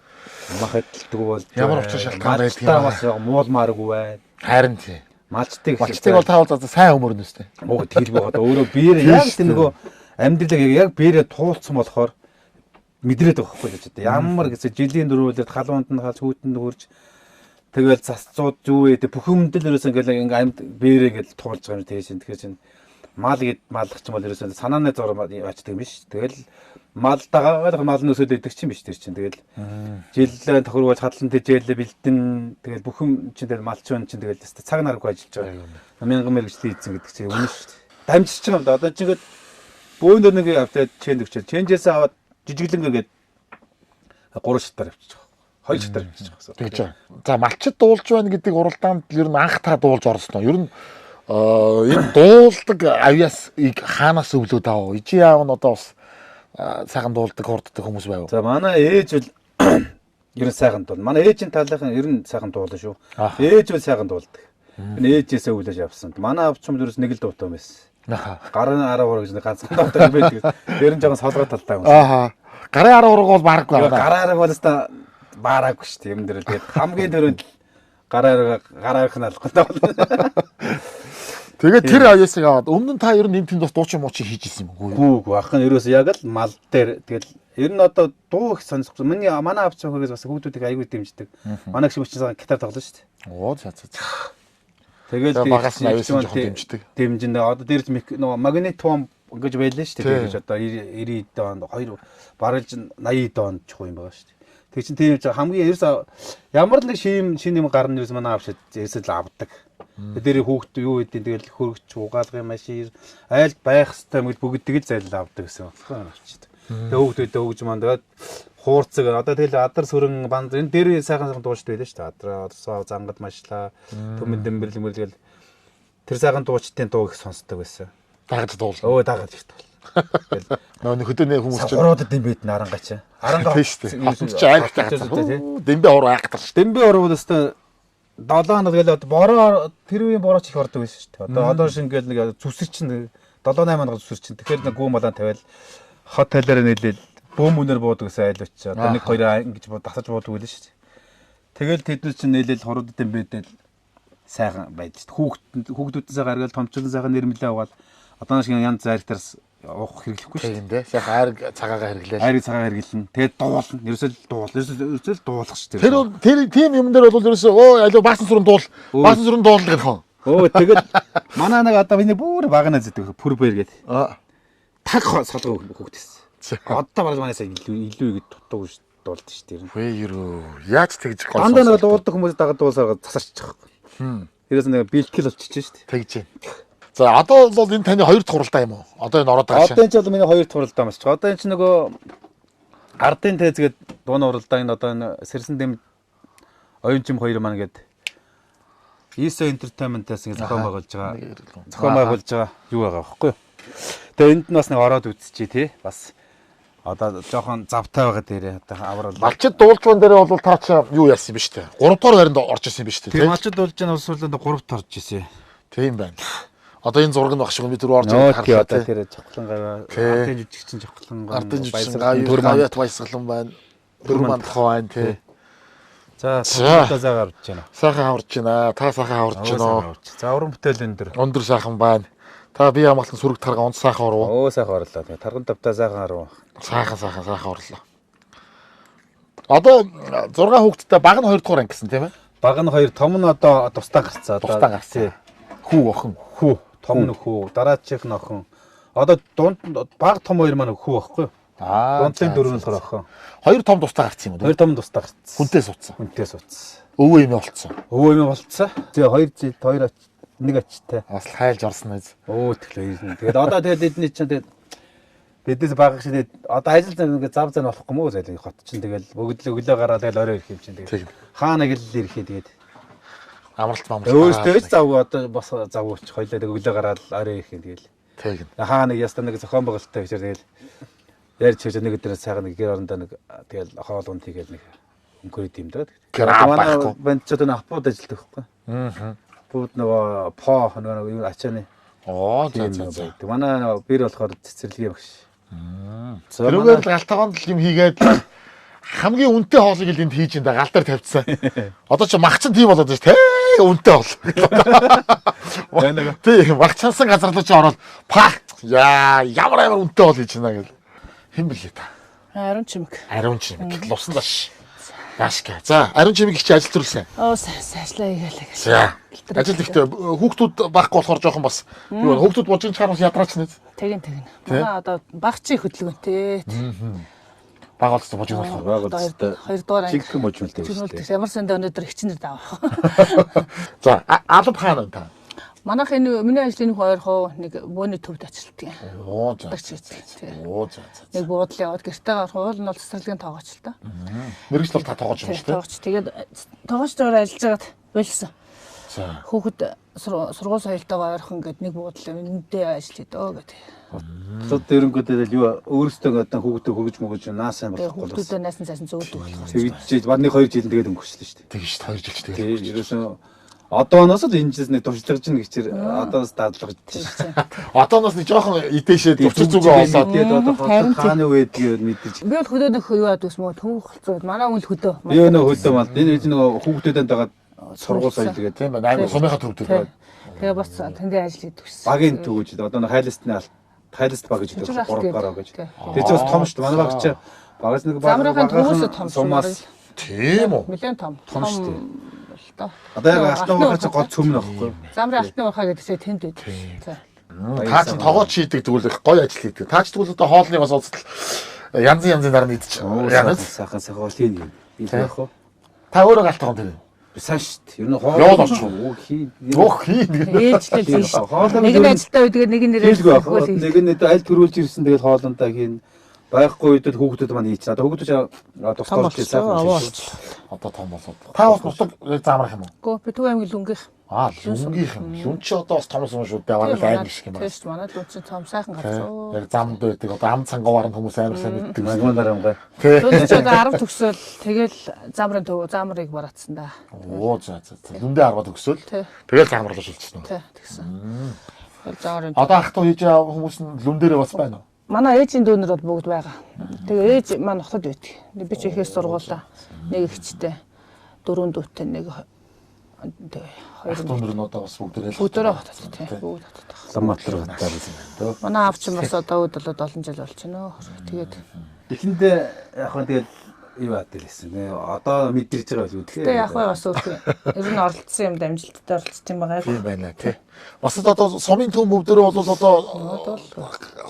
Мах идэлтгүй болж. Ямар учир шалтгаан байдаг юм бэ? Бас муулмааргүй байна. Харин тий. Малчтыг бол та бол сайн өмөрнө үстэй. Уг тэгэл боо одоо өөрөө биеэр яг тэр нөгөө амьдралыг яг биеэрээ туулсан болохоор мэдрээд байгаа байхгүй гэж одоо ямар гэсэн жилийн дөрвөлөд халуунд нь халж хүүтэнд хурж тэгэл засцууд юу вэ бүх юмд л ерөөсөн ингээл ингээ амьд биеэрээ ингээл туулж байгаа юм тийш. Тэгэхээр чинь мал гэд маллах ч юм бол ерөөсөн санааны зур очдөг юм биш. Тэгэл мал дагаагаар мал нь өсөд идэх чинь биш тэр чинь. Тэгэл жилээ тохиргоож хадлан тэжээлээ бэлдэн тэгэл бүх юм чинь тэгэл малчин чинь тэгэл цаг наргүй ажиллаж байгаа. Мянган мэргэжлийн эзэн гэдэг чинь үнэн шүү дээ. Дамжиж байгаа юм да. Одоо чинь ингээд бөөндөр нэг авчаад чэнд өгчээ. Чэнжээс аваад жижиглэнгээ гээд 3 шатаар авчиж байгаа. 2 шатаар авчиж байгаа. Тэгж байгаа. За малчид дуулж байна гэдэг уралдаанд ер нь анх та дуулж орсон уу? Ер нь энэ дуулдаг авьяасыг хаанаас өвлөө даа? Ижи яав нь одоо бас сайхан дуулдаг, хурддаг хүмүүс байв. За манай ээж бол ер нь сайхан дуул. Манай ээжийн талынхан ер нь сайхан дуулна шүү. Ээж бол сайхан дуулдаг. Энэ ээжээсээ өвлөж авсан. Манай авчмал ерөөс нэг л дуутай байсан. Гарын 10 гэж нэг ганцхан дуутай байдаг. Тэр нь жоохон солгой талтай юм. Аа. Гарын 10 бол бараггүй байна. Гарын 10 бол өста бараагүй шүү дээ. Юм дээр л тэгээд хамгийн түрүүнд гараар гараарх нь алахгүй даа. Тэгээд тэр аяасыг аваад өмнө нь та ер нь энэ тэнд бас дуучин муучин хийж исэн юм уу? Гүү ах нь ерөөсөө яг л мал дээр тэгэл ер нь одоо дуу их сонсохгүй. Миний манай авч хөргөөс бас хүүхдүүдийг аягүй дэмждэг. Манай гişмч чинь гитар тоглоно шүү дээ. Оо за за. Тэгэл багаас нь аяасан жоохон дэмждэг. Дэмжинэ. Одоо дээр нөгөө магнит том ингэж байлаа шүү дээ. Тэгэж одоо 90 онд 2 бараг 80 онд чухал юм байгаа шүү дээ. Тэг чин тийм хамгийн ерөөсөө ямар нэг шим шинэ юм гарна ерөөс манай авч ерөөсөө л авдаг. Тэр хүүхд юу гэдэг тэгэл хөргөч угаалгын машин айлд байх хэвээр юм бүгдийг л зайлал авдаг гэсэн байна авчиад. Тэгээ хүүхдүүдээ өгж манд тэгээд хуурцаг одоо тэгэл адар сүрэн банд энэ дээр сайхан сайхан дуучид байлаа шүү дээ. Адраа орсоо зангад машлаа төмөн дэмбэрлэг мөрлгөл тэр сайхан дуучдын дуу их сонсдог байсан. Дагаж дуулна. Өө дагаж их дуулна. Нөгөө хөдөөний хүмүүс чинь хуруудад дэмбэд нь арангаа чи. Арангаа тийм шүү дээ. Хотод чи айхтай газар. Дэмбэ хуруу айхтар шүү. Дэмбэ хуруу бол өстой 7 хоног гээл одоо бороо тэр үеийн бороо ч их ордог байсан шүү дээ. Одоо одоо шингээл нэг зүсэр чинь 7 8 хоног зүсэр чинь. Тэгэхээр нэг гүн малан тавиал хот талаараа нийлээл бөөм үнээр буудаг гэсэн айл очиж. Одоо нэг хоёр ингэж дасаж буудаг байлаа шүү дээ. Тэгэл тэднээс чинь нийлээл хуруудад дэмбэдэл сайхан байдаг шүү дээ. Хүүхдүүдээсээ гаргаал томчлон сайхан нэрмлээ аваад одоо шиг янз зайртарс уух хэрэглэхгүй шүү. Тийм дээ. Сайхан айраг цагаагаа хэрэглээл. Айрыг цагаа хэрэглэнэ. Тэгээд дуулна. Ерөөсөө л дуулна. Ерөөсөө л дуулах шүү дээ. Тэр тэр тийм юм дээр бол ерөөсөө өө алив баасан сүрэн дуул. Баасан сүрэн дуул гэх юм. Өө тэгэл манай нэг одоо миний бүр багнаа зэдэг пүр бэр гэдэг. Аа. Таг солгоо хүүхдээс. Одоо бараг манайсаа илүү илүү игэд дутуу гэж дуулдаг шүү дээ. Вэ ерөө яаж тэгж гол. Дандаа нэг дуулдаг хүмүүс дагаад дуулсаар засарчих байхгүй. Тэрээс нэг бэлтгэл болчихж шүү дээ. Тэгж байна. За одоо бол энэ таны хоёр дахь уралдаа юм уу? Одоо энэ ороод байгаа Одоо энэ ч бол миний хоёр дахь уралдаан болчих. Одоо энэ ч нөгөө ардын тээз гээд дууны уралдаан энэ одоо энэ сэрсэн дэм оюунчим хоёр маань гээд ISO Entertainment-аас ингэ зохион байгуулж байгаа. Зохион байгуулж байгаа юу байгаа байхгүй юу? Тэгээ энд нь бас нэг ороод үзчихье тий. Бас одоо жоохон завтай байгаа дээрээ одоо аврал. Малчид дуулжван дээр бол та чи юу яасан юм бэ штэ? 3 дугаар байранд орж исэн юм бэ штэ. Тэр малчид дуулж байгаа улс урланд 3 дахь орж исэн. Тийм байна. Одоо энэ зураг нь баг шиг би түр орж ирэх харлаа одоо тэр жавхлан гаваа ардын жүжигчин жавхлан гаваа ардын жүжигчин гавьяат баясгалан байна. Төр мандах байна тий. За одоо заагаар авч байна. Сайхан аварч байна. Та сайхан аварч байна. За уран бүтээл өндөр. Өндөр сайхан байна. Та бие хамгаалсан сүрэг тарга онц сайхан оров. Өө сайхан орлоо. Тарган тавтаа сайхан оров. Сайхан сайхан сайхан орлоо. Одоо 6 хүүхэдтэй баг нь 2 дугаар анги гэсэн тийм ээ? Баг нь 2, том нь одоо тусдаа гарцсан. Тусдаа гарцсан. Хүү охин. Хүү, том нь хүү, дараачих нь охин. Одоо дунд баг том хоёр маань хүү байхгүй юу? Аа. Дундлын дөрөв нь болохоор охин. Хоёр том тусдаа гарцсан юм уу? Хоёр том тусдаа гарцсан. Хүнтэй суудсан. Хүнтэй суудсан. Өвөө юм болцсон. Өвөө юм болцсон. Тэгээ хоёр жил, хоёр ач, нэг ачтай. Бас хайлж орсон биз. Өө тэглээ. Тэгээд одоо тэгээд эдний чинь тэгээд биднээс баг шиг тэгээд одоо ажил зам ингээд зав зан болохгүй мүү зайлыг хот чинь тэгэл бүгд л өглөө гараад тэгэл орой ирэх юм чинь тэгээд хаа нэг л ирэх юм тэгээд амралт мамралт өөртөө ч завгүй одоо бас завгүй ч хоёлаа тэг өглөө гараад орой ирэх юм тэгэл тэг хаа нэг ястаа нэг зохион байгуулалттай гэхээр тэгэл ярьж хийж нэг өдрөөс сайхан нэг гэр орондоо нэг тэгэл хоол унд хийгээл нэг өнгөрөөд юм даа. Манай банд ч одоо нэг апууд ажилладаг байхгүй. Аа. Апууд нөгөө по нөгөө юу ачааны. Оо за за за. Манай нөгөө бэр болохоор цэцэрлэгийн багш. Тэрүүгээр л галтаагонд л юм хийгээд хамгийн үнэтэй хоолыг л энд хийж ин да гал дээр тавьчихсан. Одоо чи мах чин тийм болоод байна шүү. Тэ үнэтэй хоол. Тий мах чансан газар руу чи ороод пах яа ямар амар үнэтэй хоол хийж байна гэл. Хэн блээ та? Ариун чимэг. Ариун чимэг. Лусан лаш. Яашка. За, ариун чимэг их чи ажил төрүүлсэн. Оо сайн ажиллаа хийгээл. За. Ажил ихтэй хүүхдүүд байхгүй болохоор жоохон бас юу хүүхдүүд бужигч чаар бас ядраач нэ. Тэгин тэгин. Манай одоо багчийн хөдөлгөөнтэй. Баг олцсон бужиг болох. Баг олцтой. Хоёрдугаар анги. Жигхэн бужигтай шүү дээ. Ямар сандаа өнөөдөр хичнэр давах. За, алба хаана вэ та? Манайх энэ миний ажлын нэг ойрхоо нэг бөөний төвд ажилтдаг. Оо за. Оо за за. Нэг буудлын яваад гэртээ гарах уул нь бол цэцэрлэгийн тоогооч л та. Мэргэжил бол та тоогооч юм шүү дээ. Тоогооч. Тэгээд тоогооч дээр ажиллаж байгаад болсон. За. Хүүхэд сургууль соёлтойгоо ойрхон гээд нэг буудлын эндээ ажил хийдөө гэдэг. Хотод дөрөнгөдөө л юу өөрсдөө одоо хүүхдээ хөгж мөгж наасан болохгүй. Хүүхдүүдээ наасан цаасан зөөдөг болохоор. Тэгж бад нэг 2 жил тэгээд өнгөрчлөө шүү дээ. Тэгж шүү 2 жил ч тэгээд. Тийм ерөөсөө одооноос л энэ жилс нэг туршлагаж нэг хичээр одоос дадлага шүү. Одооноос нэг жоохон идэшээ туршиг зүгөө олоод тэгээд одоо хааны үедгийг мэдэж. Би бол хөдөө нөх юу яадаг юм уу? Төвөх холцоо. Манай үл хөдөө. Би өнөө хөдөө мал. Энэ үе нөгөө хүүхдүүдэд дагаад сургууль соёл тэгээд тийм байна. Аймаг сумынхаа төв дээр. Тэгээ бас тэндээ ажил хийдэг шээ. Багийн төв гэж одоо нэг хайлстны алт хайлст баг гэж байдаг 3 гараа гэж. Тэр чинь бас том шүү дээ. Манай баг чи багаас нэг баг замрын төвөөс том сумаас тийм үү? Нилээн том. Том шүү дээ. Доо. Одоо яг алтан уурхай чи гол цөм нөхгүй юу? Замрын алтны уурхай гэдэг чинь тэнд байдаг. За. Та чинь тогооч хийдэг тэгвэл их гоё ажил хийдэг. Та ч тэгвэл одоо хоолны бас олцол янз янзын дараа идчих. Яа сайхан сайхан хоол хийн юм. Би яах вэ? Та өөрөө галтгоон тэр. Би сайн шүү дээ. Ер нь хоол яваад очих. Хий. Өөх хий. Ээлжлэл хийн. Нэг нь ажилдаа байдаг, нэг нь нэрээ. Нэг нь аль төрүүлж ирсэн тэгэл хоолондоо хийн. Байхгүй үед л хүүхдүүд маань хийчихсэн. Одоо хүүхдүүд тусдаа болж сайхан болчихсон. Одоо том болоод. Та бас нутаг замрах юм уу? Үгүй би Төв аймгийн Лүнгийнх. Аа, Лүнгийнх юм. Лүн чи одоо бас том сум шүү дээ. Бараг л аймаг шиг юм байна. Тийм шүү. Манай лүн чи том сайхан гарцсан. Яг замд байдаг. Одоо ам цангаваар нь хүмүүс амар сайн мэддэг. Магманаар амгай. Лүн чи одоо 10 төгсөөл тэгэл замрын төв замрыг бараацсан да. Оо за за. Лүндээ 10 төгсөөл. Тэгэл замрлаа шилжсэн үү? Тийм тэгсэн. Тэгэл замрын. Одоо ах トゥ хийж байгаа хүмүүс нь лүн дээрээ бас байна уу? Манай ээжийн дүүнер бол бүгд байгаа. Тэгээ ээж маань хотод байдаг. Би ч ихээс сургуулаа. Нэг эгчтэй, дөрвөн дүүтэй, нэг Хоёр Ах дүү одоо бас бүгдээрээ л бүгдээрээ хотод тий. Бүгд хотод. Улаанбаатар хотоор юм байна дөө. Манай аав чинь бас одоо үүд болоод олон жил болж байна. Тэгээд Эхэндээ яг хөө тэгэл юу яддаг лсэн. Одоо мэдэрч байгаа байлгүй тэгээ яг хөө бас өөр ер нь оролцсон юмд амжилттай оролцсон юм байгаа. Тийм байна тий. Бас л одоо сумын төв мөвдөрөө бол одоо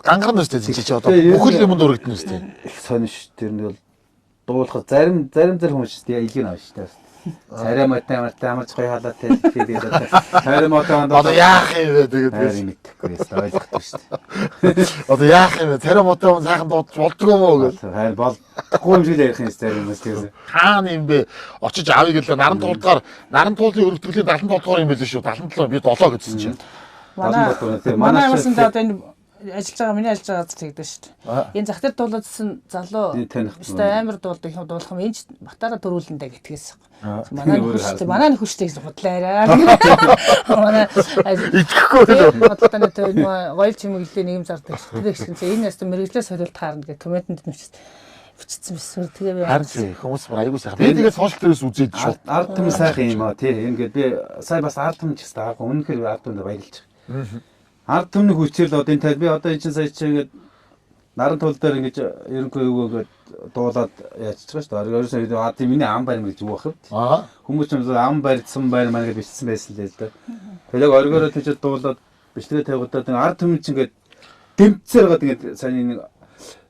гангарна шүү дээ чи одоо бүхэл юмд өргөднө шүү дээ. Их сонь ш тэр нь бол дуулахад зарим зарим зарим хүмүүс шүү дээ илгийг авна шүү дээ. Царай мотой амартай амарч гоё халаатай тэгээд царай мотой Одоо яах юм бэ тэгээд харин мэдэхгүй байсан ойлгохгүй шүү дээ. Одоо яах юм бэ? Царай мотой хүн сайхан дуудаж болдгоо юм уу гэж. Харин болдохгүй юм шиг л ярих юм зарим хүмүүс тийм. Хаана юм бэ? Очиж авъя гэлээ. Наран туулдгаар наран туулын өргөтгөлийн 77 дугаар юм байлээ шүү. 77 би 7 гэсэн чинь. Манай Тийм, манай манай ямарсан шиг- одоо энэ ажиллаж байгаа миний ажиллаж байгаа газар тэгдэж шүү дээ. Энэ зах дээр дуулаадсан залуу Энэ таних өстой амар дуулдаг юм дуулах юм энэ ч батаараа дөрүүлэндэ гэтгээс. Манай Өөр нөхөрчтэй харсан. манай нөхөрчтэй гэсэн худлаа яриа. Манай Итгэхгүй л. Бодлоо тэр нөгөө гоёл чимэглэлийн нийгэм зардаг шүү дээ. Тэр чинь энэ ястаа мэрэгжлээ солиулт таарна гэх комментэнд бичсэн. Бичсэн биш. Тэгээ би Харин чи хүмүүс бүр аягүй сайхан. Би тэгээд сошиал дээрээс үзээд шууд. Ард түмэн сайхан юм аа тий. Ингээд би сая бас ард түмэн ч гэсэн аагүй. Үнэхээр ард түмэнд баярлж байгаа. Ард түмний хүчээр л одоо энэ тал би одоо энэ чинь сая чинь ингээд наран тул дээр ингэж ерөнхий өгөөгээд дуулаад яачих байгаа шүү дээ. Ерөөсөө ад миний ам барь гэж юу байх вэ? Аа. Хүмүүс ч юм ам барьсан байр маань гэж бичсэн байсан л л дээ. Тэгээд яг оргиороо тийч дуулаад бичлэгээ тавигдаад ард түмэн чинь ингээд дэмцээр гад ингээд сайн нэг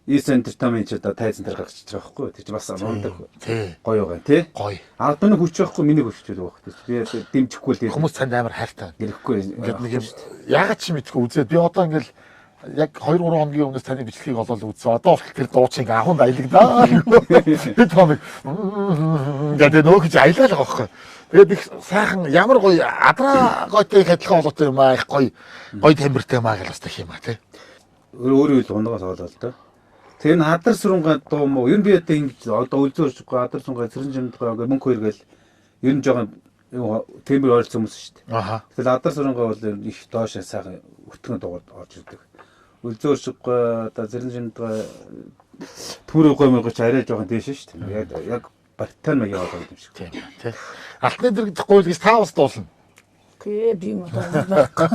East Entertainment ч одоо тайзан дээр гарч иж байгаа байхгүй юу? Тэр чинь бас мундаг Тий. гоё байгаа тий. Гоё. Ард түмний хүч байхгүй миний хүч гэдэг байх тий. Би дэмжихгүй л Хүмүүс танд амар хайртай. гэрэхгүй. Ингээд нэг юм яагаад чи мэдхгүй үзээд би одоо ингээл яг 2 3 хоногийн өмнөөс таны бичлэгийг олоод үзсэн. Одоо хүртэл тэр дуу чинь ингээ ахунд аялагдаа. Хэд хоног гэдэг нөө гэж аялал байгаа байхгүй. Тэгээд их сайхан ямар гоё адраа гойтой их адилхан болоотой юм аа их гоё гоё тамиртай юм аа гэж бас тах юм аа тий. Өөр өөр унгаас олоо л доо. Тэр нь хадар сүрэнгээ дуу мó. Ер нь би одоо ингэж одоо үлзөөрчихгүй хадар сүрэнгээ цэрэн жимдгаа ингээ мөнгө хоёр гэл ер нь жоохон тембэр ойролцсон хүмүүс шүү дээ. Аха. Тэгэл адар сүрэнгээ бол ер нь их доош сайхан өтгөн дуугаад орж ирдэг. Үлзөөрчихгүй одоо цэрэн жимдгаа түр гой мөргөч арай жоохон дээш шүү дээ. Яг яг бартан маяг яваад юм шиг. Тийм тий. Алтны дэргэдэх гуйл гэж та бас дуулна. Гэ би юм одоо байхгүй.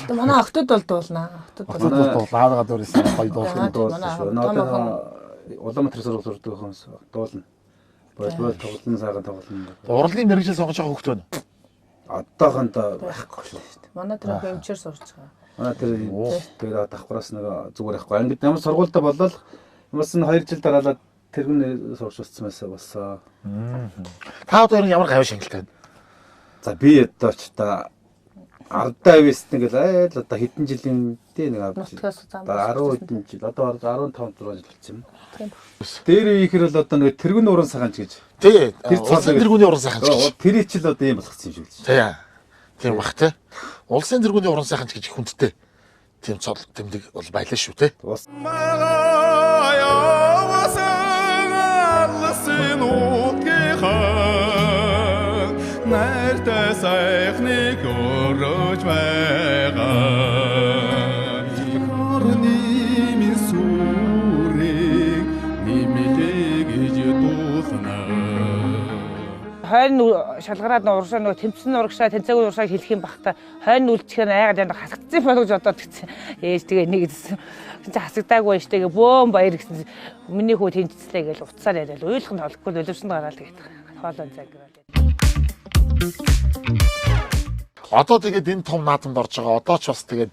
Одоо манай охтод бол дуулнаа. Охтод бол Охтод бол дуулна. Аавыгаа дүүрээс гоё дуулна. Манай Дуулна шүү. том Одоо Улаанбаатар сургууль сурдаг хүмүүс дуулна. Болбол тоглоно сайхан тоглоно. Урлагийн мэргэжил сонгож байгаа хүүхэд байна. Одоохондоо байхгүй шүү. Манай тэр охин эмчээр сурч байгаа. Манай тэр тэгээд давхраас нэг зүгээр байхгүй. Ингээд ямар сургуультай болол бас нь 2 жил дараалаад тэргүүн сурч утсан байсан болсон. Та одоо ер нь ямар гавь шангалтай байна? За би одоо ч та ардаа авист ингээл айл одоо хэдэн жилийн тий нэг Нутгаас зам. 10 хэдэн жил одоо 15 6 жил болсон юм. Тийм. Дээр үеийнхэр бол одоо нэг тэргүүн уран саганч гэж. Тий. Тэр Улсын тэргүүний уран сайхан ч гэж. Тэр ичил одоо ийм болгоцсон юм шиг л. Тий. Тийм бах тий. Улсын тэргүүний уран сайхан ч гэж хүндтэй. Тийм цол тэмдэг бол байлаа шүү тий. Бас Найртай сайхныг өрөөж байгаа. Орны минь сүрийг нэмэлээ гэж дуулна. Хойно шалгараад нөө уршаа нөө тэмцэн урагшаа тэнцээгүй уршаа хэлэх юм бах та хойно үлдэхээр айгаад яна хасагдсан болов гэж бодоод тэгсэн. Ээж тэгээ нэг гэсэн. Чи хасагдаагүй байж тэгээ бөөн баяр гэсэн. Миний хүү тэнцлээ гэж уцаар яриад уйлах нь холгүй өлөвшөнд гараал тэгээд хоолой зангирал. Одоо тэгээд энэ том наадамд орж байгаа. Одоо ч бас тэгээд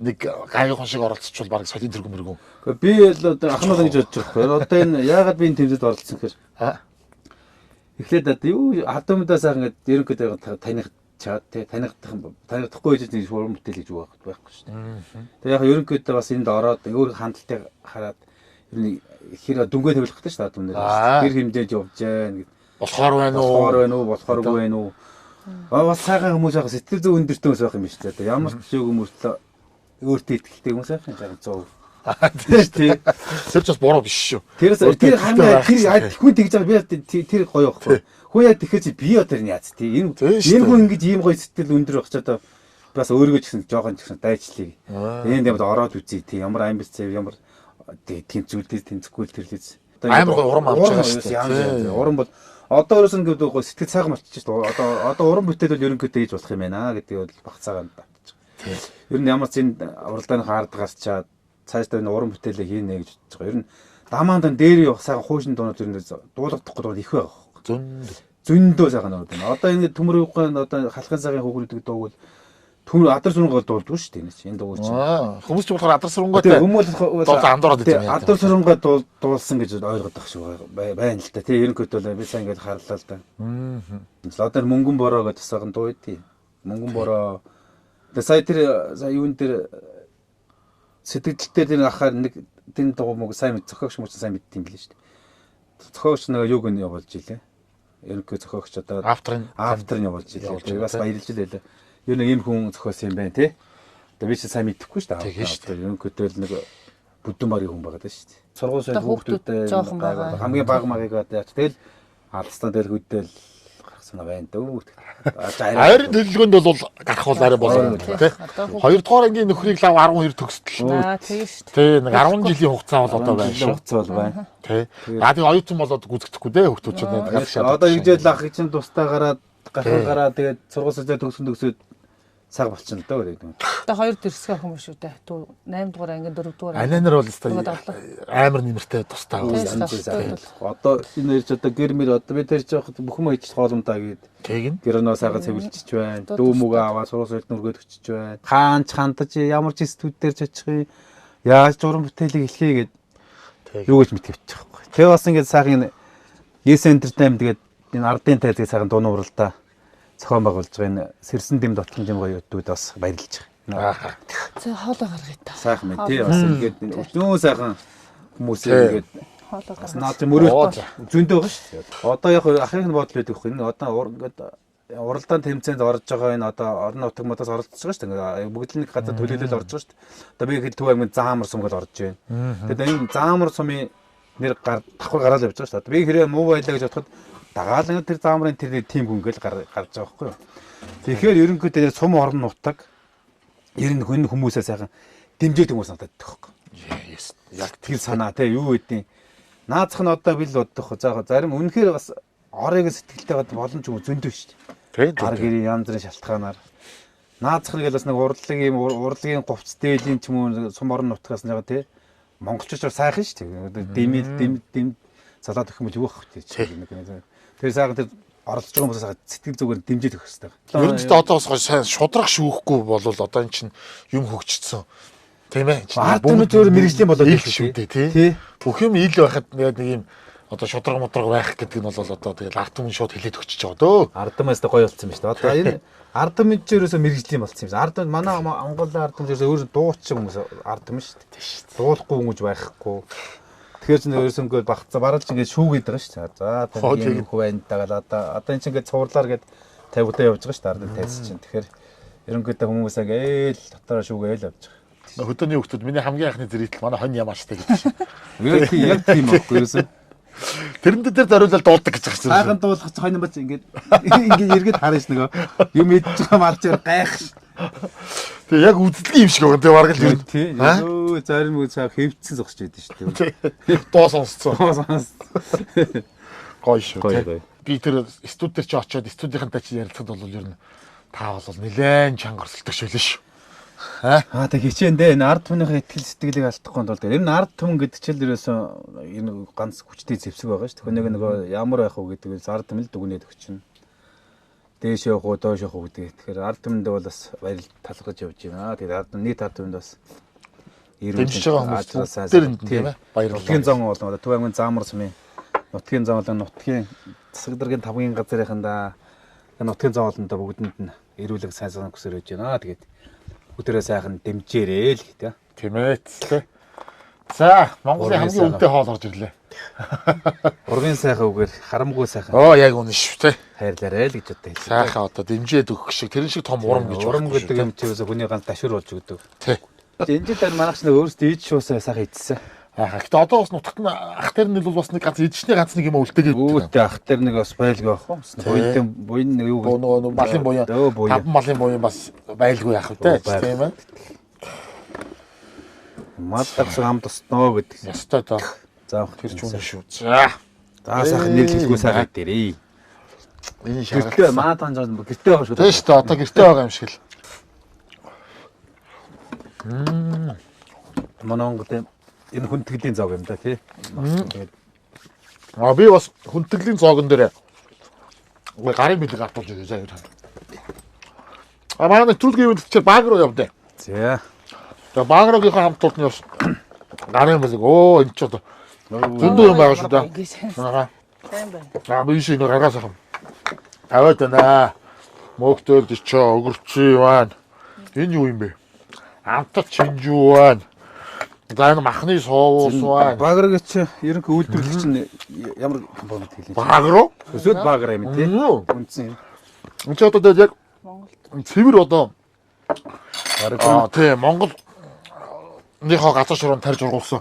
нэг гавийнхун шиг оролцчвал баг солийн тэргүүн мэргүүн. Гэхдээ би л одоо ахмад ингэж бодож байгаа байхгүй. Одоо энэ яагаад би энэ тэмцээнд оролцсон гэхээр Аа. эхлээд одоо юу хадамдаа сайхан ингээд ерөнхийдөө таних чад тий танихдах танихдахгүй гэж нэг уран бүтээл гэж юу байхгүй шүү дээ. Тэгээ яг ерөнхийдөө бас энд ороод өөр хандлтыг хараад ер нь хэр дүнгээ тавилах гэдэг шүү дээ хадам дээр. Аа. Хэр хэмжээж явж гэн гэд. Болохоор байна уу? Болохоор байна уу, болохооргүй байна уу? Аа бас сайхан хүмүүс байх сэтгэл зүй өндөртэй хүмүүс байх юм шүү дээ. Одоо ямар ч юм мөртлөө өөртөө ихтэй хүмүүс байх юм сайхан зов. Тийм Тий. Тэр ч бас буруу биш шүү. Тэрээс Өөртөө тэр ихтэй хамгийн байх тэр хэрэгтэй. хүн тэгж байгаа би тэр гоё байхгүй. Хүн яг тэгэхээр чи би одоо тэр яац тий. Энэ Тийм шүү энэ дээ. хүн ингэж ийм гоё сэтгэл өндөр байх ч одоо бас өөрийгөө ч гэсэн жоохон ч гэсэн дайчлыг. Энд ямар ороод үзье тий. Ямар амбиц ямар тэмцүүлдэг тэмцэхгүй л тэрлээ. одоо Амар гоё урам авч байгаа шүү дээ. Урам бол одоо ерөөс ингээд гоё сэтгэл сайхан болчихж шүү дээ. Одоо уран бүтээл бол ерөнхийдөө хийж болох юм байна гэдгийг бол багцаагаа давтчих. Ер нь ямар ч энэ уралдааны хаард гарчаад цаашдаа энэ уран бүтээлээ хийнэ гэж бодож байгаа. Ер нь дамаанд дээр явах сайхан хуушин дуунууд ер нь дуулагдахгүй дуун их байгаа байхгүй. Зөндөө сайхан дуунууд байна. Одоо энэ төмөрөөгөө одоо халахын цагийн хүүхнүүдийг дууг бол төмөр адар сүрэнгээ дуулдгүй шүү дээ энэ чинь. Энэ дууг чинь. Хүмүүс ч болохоор адар сүрэнгээтэй. Хүмүүс болохоор андуураад идэв юм. Адар сүрэнгээ дуулсан гэж ойлгоод байх шиг байна л да. Тий, ерөнхийдөө бол би сайн ингэж харлаа л да. Одоо мөнгөн бороо гэдэг сайхан дуу идэв. Мөнгөн бороо. Тэгээ сая тэр юун дээр сэтгэлдэл дээр ахаар нэг тэр дуу мөг сайн мэд зохиогч мөч сайн мэддэм билээ шүү дээ. Зохиогч нэг юуг нь явуулж илээ. Ерөнхий зохиогч одоо автор нь явуулж илээ. Тэгээ бас баярлж илээ. Ер нь ийм хүн зохиосон юм байна тий. Одоо би чи сайн мэдэхгүй шүү дээ. Ерөнхийдөө л нэг бүдүүн барыг хүн байгаа даа шүү дээ. Сургууль хүүхдүүдээ хамгийн бага магийг одоо яач тэгэл алстан тэгэл хөдөл гаргасан байна дөө. Ойрын төлөвлөгөөнд бол гарах бол арай боломжтой тий. Хоёрдугаар ангийн нөхрийг лав 12 төгсдөл. Аа тийм шүү дээ. Тий, нэг 10 жилийн хугацаа бол одоо байна шүү. Хугацаа бол байна. Тий. Аа тэгээ оюутан болоод гүзэгдэхгүй дээ хүүхдүүд чинь. Одоо ингэж л ах чинь тустай гараад гарах гараа тэгээд сургууль сажаа төгсөн төгсөөд цаг болчихно л дөө гэдэг. Одоо хоёр дэрсгээ охин шүү дээ. 8 дугаар ангийн 4 дугаар. Ананер бол өстой амар нэмэртэй тустай. Одоо энэ хоёр ч одоо гэр мэр одоо би тэр ч явахад бүх юм хийж хооломдаа гээд. Тэгнь. Гэрнөө сайхан цэвэрлчихэж байна. Дүү мүгөө аваад сургууль соёлд нүргээд өчөж байна. Хаанч хандаж ямар ч студ дээр ч очих юм. Яаж уран бүтээлийг хэлхий гээд юу гэж мэдгэвчих байхгүй. Тэгээ бас ингээд сайхан Yes Entertainment тэгээд энэ ардын тайлгийг сайхан дууны уралдаа зохион байгуулж байгаа энэ сэрсэн дэм дотлон жим гоё өдүүд бас баярлж байгаа. За хоолой гаргая та. Сайхан мэн тий бас ингээд өчнөө сайхан хүмүүс ингээд хоолой гаргаж. Наад мөрөө зөндөө байгаа шүү дээ. Одоо яг ахын нь бодол байдаг хөх энэ одоо ингээд уралдаан тэмцээнд орж байгаа энэ одоо орон нутаг модоос оролцож байгаа шүү дээ. Бүгд л нэг газар төлөөлөл орж байгаа шүү дээ. Одоо би хэд Төв аймгийн Заамар сум гэж орж байна. Тэгээд энэ Заамар сумын нэр давхар гараад явж байгаа шүү дээ. Би хэрэг муу байлаа гэж бодоход дагаал нэг тэр заамрын тэр тим хүн ингээл гарч байгаа байхгүй юу. Тэгэхээр ерөнхийдөө тэр сум орон нутаг ер нь хүн хүмүүсээ сайхан дэмжиж хүмүүс надад идэх байхгүй. Яг тэр санаа те юу гэдیں۔ Наацх нь одоо би л бодох. За зарим үнэхээр бас орыг сэтгэлтэй бод боломж юм зөндөө шүү дээ. Гар гэрийн янз бүрийн шалтгаанаар наацх нэг л бас нэг урлагийн урлагийн говц дээлийн ч юм уу сум орон нутгаас нэг те монголчууд сайхан шүү дээ. Дэмэл дэм дэм салаад өгөх юм бол юу ах вэ нэг. Тэр сайхан тэр оролцож байгаа хүмүүсээ сэтгэл зүгээр дэмжиж өгөх хэрэгтэй. Ер нь ч одоо бас сайн шудраг шүүхгүй болвол одоо эн чинь юм хөгжчихсөн. Тийм ээ. Ард түмэн зөвөр мэрэгжлийн болоод ил шүү дээ тий. Бүх юм ил байхад нэг юм одоо шудраг мудраг байх гэдэг нь бол одоо тэгэл ард түмэн шууд хилээд өгчөж байгаа дөө. Ард түмээс гоё болсон юм шүү дээ. Одоо энэ ард түмэн ч ерөөсөө мэрэгжлийн болсон юм шиг. Ард манай Монголын ард түмэн ерөөсөө өөр дуучин хүмүүс ард түмэн шүү дээ. Дуулахгүй хүмүүс байхгүй. Тэгэхээр ч ерөөсөө ингээд багцаа баралж ингээд шүүгээд байгаа шүү дээ. За тэр юм хүү байна даа одоо энэ чинь ингээд цувралаар гээд тавигдаа явж байгаа шүү дээ. Ардын тайз чинь. Тэгэхээр ерөнхийдөө хүмүүс ингээл дотороо шүүгээл явж байгаа. Хөдөөний хүүхдүүд миний хамгийн анхны зэрэгтэл манай хонь ямааштай гэдэг чинь. Яг тийм яг тийм байхгүй ерөөсөө. Тэрэнд дээр зориулаад дуулдаг гэж байгаа чинь. Сайхан дуулах чи хонь ямаач ингээд ингээд эргээд харна ш нөгөө юм идэж байгаа марчаар гайх ш. Тэг яг үздэг юм шиг байгаа. Тэг бараг л ер нь. Тий. Өө зарим үе цаа хэвцэн зогсож идэв шүү дээ. Дуу сонсцсон. Дуу сонссон. Гоё шүү. Би тэр студ дээр чи очиод студийнхантай чи ярилцахад бол ер нь та бол нэлээд чанга өрсөлдөж байлаа шүү. Аа тэг хичээн дээ. Энэ ард түмнийхээ ихтгэл сэтгэлийг алдахгүй тулд ер нь ард түмэн гэдэг чинь л ерөөсөн энэ ганц хүчтэй зэвсэг байгаа шүү. Тэгэхээр нөгөө ямар байх вэ гэдэг нь ард түмэн л дүгнээд өгчнө. Дээш явах уу, доош явах уу гэдэг. Тэгэхээр ард түмэндээ бол бас баяр талархаж явж байна. Тэгэхээр ард нийт ард түмэнд бас дэмжиж байгаа хүмүүс дээр нь тийм ээ баярлалаа. Нутгийн зон болон одоо Төв аймгийн Заамар сумын нутгийн зон болон нутгийн засаг даргын тавгийн газрынхандаа нутгийн зон болондоо бүгдэнд нь эрүүлэг сайн сайн хүсээр байж байна. Тэгээд бүгдээрээ сайхан дэмжээрэй л гэдэг. Тийм ээ. За, Монголын хамгийн үнэтэй хоол орж ирлээ. Ургийн сайхан үгээр харамгүй сайхан. Оо, яг үнэн шүү те. Хайрлаарай л гэж одоо хэлсэн. Сайхан одоо дэмжиж өгөх шиг тэрэн шиг том урам гэж урам гэдэг юм чи ерөөсө хүний ганц ташуур болж өгдөг. Тий. Энэ жил дээр манайх ч нэг өөрсдөө ид шуусаа сайхан идсэн. Аа, гэтээ одоо бас нутагт нь ах дээр нь бол бас нэг ганц идшний ганц нэг юм үлдээгээд. Үүдээ ах дээр нэг бас байлгүй байх уу? Буянтай буян нэг юу нөгөө малын буян. Таван малын буян бас байлгүй яах вэ те, тийм ээ. Мал дагсан ам тусноо гэдэг. Ёстой доо. За Тэр ч үнэн шүү. За. За сайхан нэр хэлгүй сайхан дээрээ. Энэ Гэртээ шаргалсан. манай танжаа гэртээ байгаа шүү. Тийм шүү дээ. Одоо гэртээ байгаа юм шиг л. Манай Монголын энэ хүндэтгэлийн зог юм да тий. Тэгээд А би бас хүндэтгэлийн зоогон дээр гарын бэлэг гартуулж өгье заа юу тань. А манай нэвтрүүлгийн юм тэгэхээр баг руу явдаа. За. Тэгээ баг руугийнхаа хамт тулд нь бас гарын бэлэг өө энэ ч одоо зөндөө юм байгаа шүү дээ. Аа. Сайн байна. Аа би шиг нэг гаргаа сайхан. Тавиад байна. Мөгтөлд чөө өгөрчий байна. Энэ юу юм бэ? Амтат чинжүү байна. За энэ махны соус байна. Баграг чи ерөнхий үйлдвэрлэгч нь ямар компанид хэлээ? Баг руу? Өсөөд багра юм тий. Үндсэн юм. Энд чи одоо тэгээд яг цэвэр одоо Бараг аа тий Монгол ныхоо газар шорон тарж ургуулсан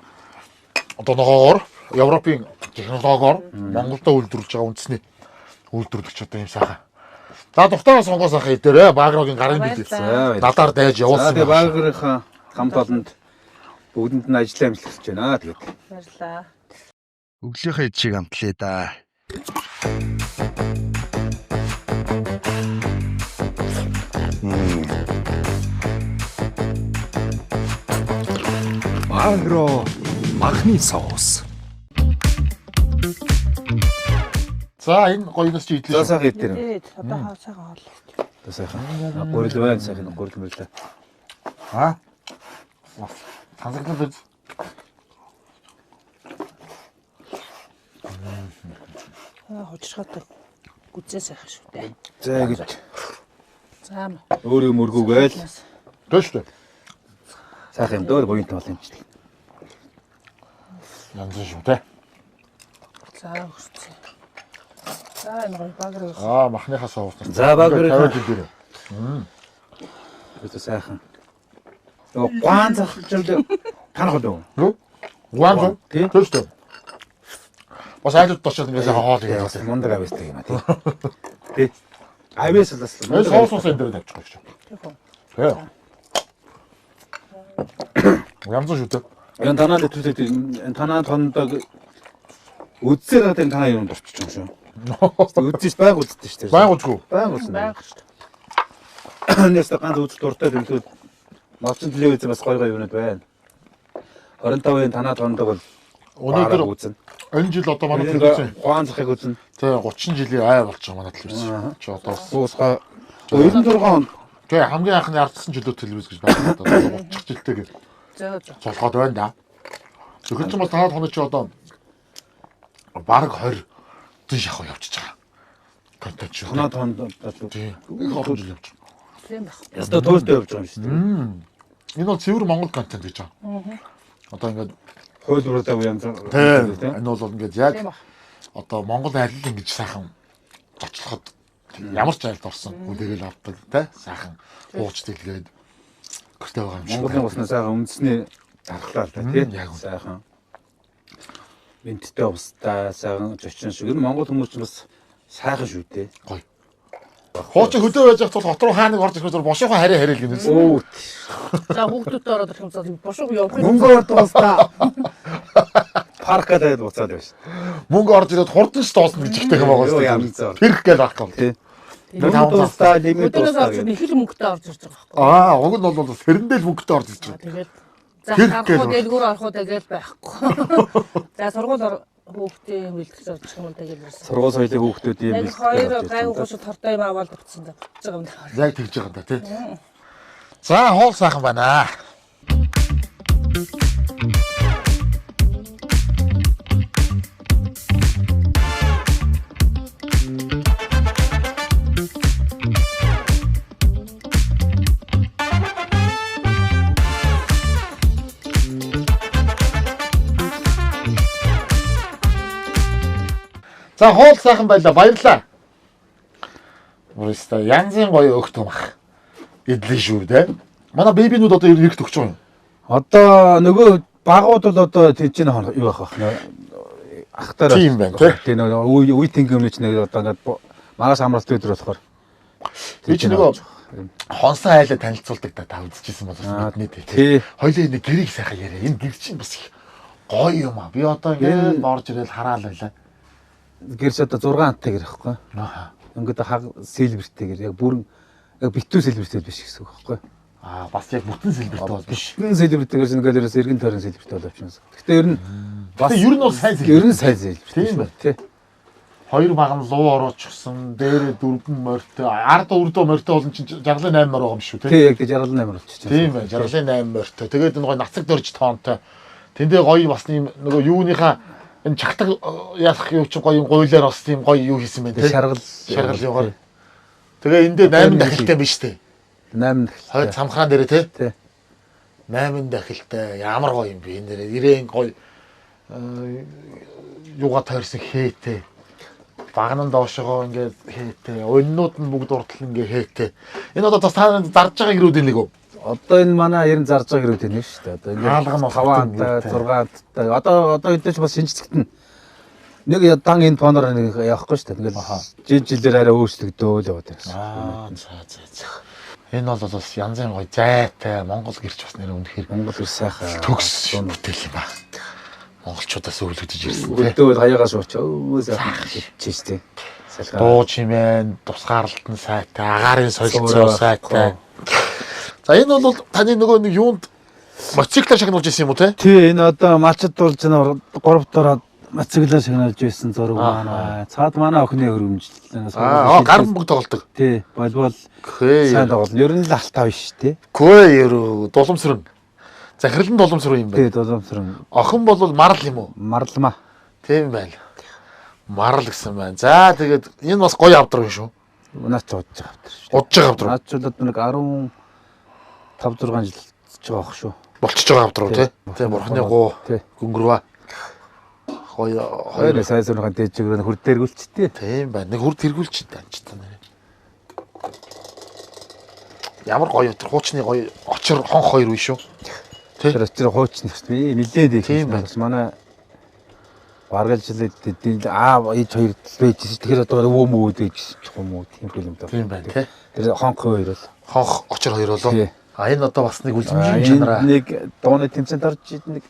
одоо ногоогоор Европын технологиор Монголдо үйлдвэрлэж байгаа үндэсний үйлдвэрлэгч одоо юм сайхан. За дуртайгаа сонгоо сайхан идээрэй. Багрогийн гарын бэлэг. За, Надаар дайж За явуулсан. тэгээ байх шүү. багрынхаа хамт олонд бүгдэнд нь ажлын амжилт хүсэж байна. Тэгээд Баярлалаа. Өглөөхөө ид шиг амтлаа да. Агро махны соус. За энэ гоёноос чи идлээ. за шүү. сайхан идээр. Тэгээд одоо хаа сайхан хоол. За сайхан. Гурил байна сайхан гурил мөрлөө. Аа. Тансаглал биз. Аа хужиргаатай гүзээ сайхан шүү дээ. За гэж За өөрөө мөргүүгээл Тэ шүү дээ. сайхан юм дөөр буян тоол юм чи. Янз шүү дээ. За өгсөн. За энэ гоё багрыг Аа махныхаа соус. За, багрынхаа. Тавиад идээрэй. Өсөө сайхан. Нөгөө гуан захалж танах уу? Юу? Гуан Тий. Тэ шүү дээ. Бас айлууд очоод ингээд сайхан хоол Тий, бас хийгээд. мундаг авьяастай юм а тий. Тий. Авьяас бас Энэ соусоос энэ дээр тавьчих гэж. тийх үү. Тий. Янз шүү дээ. Энэ танаа л төсөөд энэ танаа тондог үдсээр гадаг энэ танаа юм дурчиж юм шүү. Үдсэж байг үздэг шүү дээ. Байг үзгүй. Байг үзнэ. Байг шүү. Нэстэ ганц үзэл дуртай тэмдгүүд Моцсон телевиз бас гой гой юмнууд байна. 25-ын танаа тондог бол Өнөөдөр бараг үзнэ. энэ жил одоо манай телевиз Гуан захыг үзнэ. тий 30 жилийн ай болж байгаа манай телевиз. Чи одоо бас Суусгаа 96 онд тий хамгийн анхны ардсан жилүүд телевиз гэж байна. Одоо 30 жилтэй гэж За за. золгоод байна да. Тэгэхээр ч бас танаа тоног чи одоо бараг 20 зэн шахуу явчихж байгаа. Контент шүү. танаа тонд Тий. Их олон жил явж байгаа. Тийм байх. ястаа туйлтай явж байгаа юм шүү дээ. Энэ бол цэвэр Монгол контент гэж байгаа. Одоо ингээд Хууль бүрдээ янз тий энэ бол ингээд яг Тийм байх. одоо Монгол аль ингэж сайхан зочлоход ямар ч айлд орсон хүлээгээл авдаг тий сайхан ууч дэлгээд гэрте байгаа юм шиг. Монголын уснаа сайхан үндэсний дархлаа л да тий. Яг үнэ. Сайхан мэнттэй устай сайхан зочин шиг. Энэ Монгол хүмүүс ч бас сайхан шүү дээ. Гоё. Хуучин хөдөө байж байхад бол хот руу хааныг орж ирэхэд бошоохоо хараа хараа л гинэ. Өө. За хүүхдүүдтэй ороод ирэх юм за бошууг явах юм. Мөнгө ордог устаа. Паркаа тавиад буцаад байна шүү. Мөнгө орж ирээд хурдан ч доосно гэж ихтэй юм байгаа Йоо, шүү. ямар зав. Хэрэг гээл байхгүй. Тий. Тэр Мөнгө таван дустаа, лимит Хөдөөнөөс дустаа орж гэдэг. их л мөнгөтэй орж ирж байгаа байхгүй. Аа, уг нь бол сэрэндээ л мөнгөтэй орж ирж байгаа. Тэгээд за Хэрэг гарах гээл уу дэлгүүр орох уу тэгэл байхгүй. За сургууль хүүхдийн бэлтгэж орчих юм бол тэгэл ирсэн. Сургууль соёлын хүүхдүүдийн Яг бэлтгэл хоёр орж ирсэн гайгүй да. гошид тортой юм аваад буцсан да. Буцаж байгаа юм даа. Яг тэгж байгаа юм да тий. За, хоол сайхан байна. За хоол сайхан байлаа. Баярлалаа. Бүрээсээ янзын гоё өгт юм ах. Идлээ шүү дээ. Манай бэбинүүд одоо ер нь эргэж өгч байгаа юм. Одоо нөгөө багууд бол одоо тийч нь юу байх вэ? Ахтараа. Тийм байна, тий. Тий нөгөө үе үе тэнгэмний ч нэг одоо ингээд маргааш амралт өдөр болохоор. Би чи нөгөө хонсон айлаа танилцуулдаг та үзчихсэн бол бас бидний тий. тий. Хоёлаа нэг гэрийг сайхан яриа. Энэ гэр чинь бас их Гоё юм аа. Би одоо ингээд орж ирэл хараал байлаа. Гэрч одоо 6 анттай гэр ихгүй. Аа. Ингээд хаг силвертэй гэр яг бүрэн яг битүү силвертэй биш гэсэн үг байхгүй. Аа, бас яг бүтэн силвертэй бол биш. Бүтэн силвертэй гэрч ингээд ерөөс эргэн тойрон силвертэй бол авчихсан. Гэхдээ ер нь бас ер нь бол сайн силвер. Ер нь сайн силвертэй. Тийм байна. Тий. Хоёр баган луу ороочихсон, дээрээ дөрвөн морьтой, ард өрдөө морьтой болон чинь 68 морь байгаа юм шүү, тий. Тий, яг 68 морь болчихсон. Тийм байна, 68 морьтой. Тэгээд энэ гоё нацаг дөрж тоонтой. Тэндээ гоё бас ийм нөгөө юуныхаа энэ чагтаг ялах юу чи гоё юм гуйлаар бас тийм гоё юу хийсэн байна, тий. Шаргал шаргал юугаар. Тэгээ эндээ 8 дахилтай биш тий. 8 дахилтай. Хойд самхаан дээрээ тий. Тий. 8 дахилтай ямар гоё юм бэ энэ дээрээ ирээн гоё юугаа тойрсон хээтэй. Багнан доошогоо ингээд хээтэй. Оннууд нь бүгд уртл ингээ хээтэй. Энэ одоо та зарж байгаа гэрүүдийн нэг үү? Одоо энэ манай ер нь зарж байгаа гэрүүдийн нэг шүү дээ. Одоо ингээд хаалга нь 5 анттай, 6 анттай. Одоо эдгээр ч бас шинжлэхтэн. Нэг дан энэ фоноор нэг явахгүй шүү дээ. Ингээд жил жилээр арай өөрчлөгдөөл яваад байсан. Аа, за за за. Энэ бол бас янзын гоё зайтай Монгол гэрч бас нэр үнэхээр Монгол гэр сайхан төгс бүтээл юм ба. Монголчуудаас өвлөгдөж ирсэн тий. Өвлөгдөөл хаягаа шууч. Өө сайхан чийж тий. Дуу чимээ, тусгаарлалт нь сайтай, агаарын солилцоо сайтай. За энэ бол таны нөгөө нэг юунд мотоциклаар шагнуулж ирсэн юм уу те? Тий, энэ одоо малчд болж 3 дахь мотоциклаар шагнуулж байсан зураг маань. Цаад манай охины хөрөмжлөл. Аа, гар бөмбөг тоглодог. Тий, волейбол сайн тоглоно. Ер нь л алтаа биш тий. Гүй ерөө дуламсран. Захирлан дуламсран юм байна. Тий, дуламсран. Охин бол марал юм уу? Марлмаа. Тийм байна. Марал гэсэн байна. За тэгээд энэ бас гоё авдраг шүү. Наач удаж байгаа авдраг шүү. Удаж байгаа авдраг. Наач бол одоо нэг 15 6 жил ч байгаа ах шүү. Болчихж байгаа авдраг тий. Тийм бурхны гоо гүнгэрваа. Гоё хоёр сайн сүрхэн дэж өгрөн хөр дэргүүлчтэй. Тийм байна. Нэг хөр тэргүүлч данчтай нэр. Ямар гоё тэр хуучны гоё очор хонх хоёр үе шүү. Тэр очор хуучны шүү дээ. Нилээд их. Тийм байна. Манай бараг л жилээд аав ээж хоёр байж шээ. Тэгэхээр одоо өвөө мөвөд байж ч юм уу тийм юм даа. Тийм байна тий. Тэр хонх хоёр бол хонх очор хоёр болоо. А энэ одоо бас нэг үлзэмжийн чанараа. Нэг дууны тэмцээнд орж нэг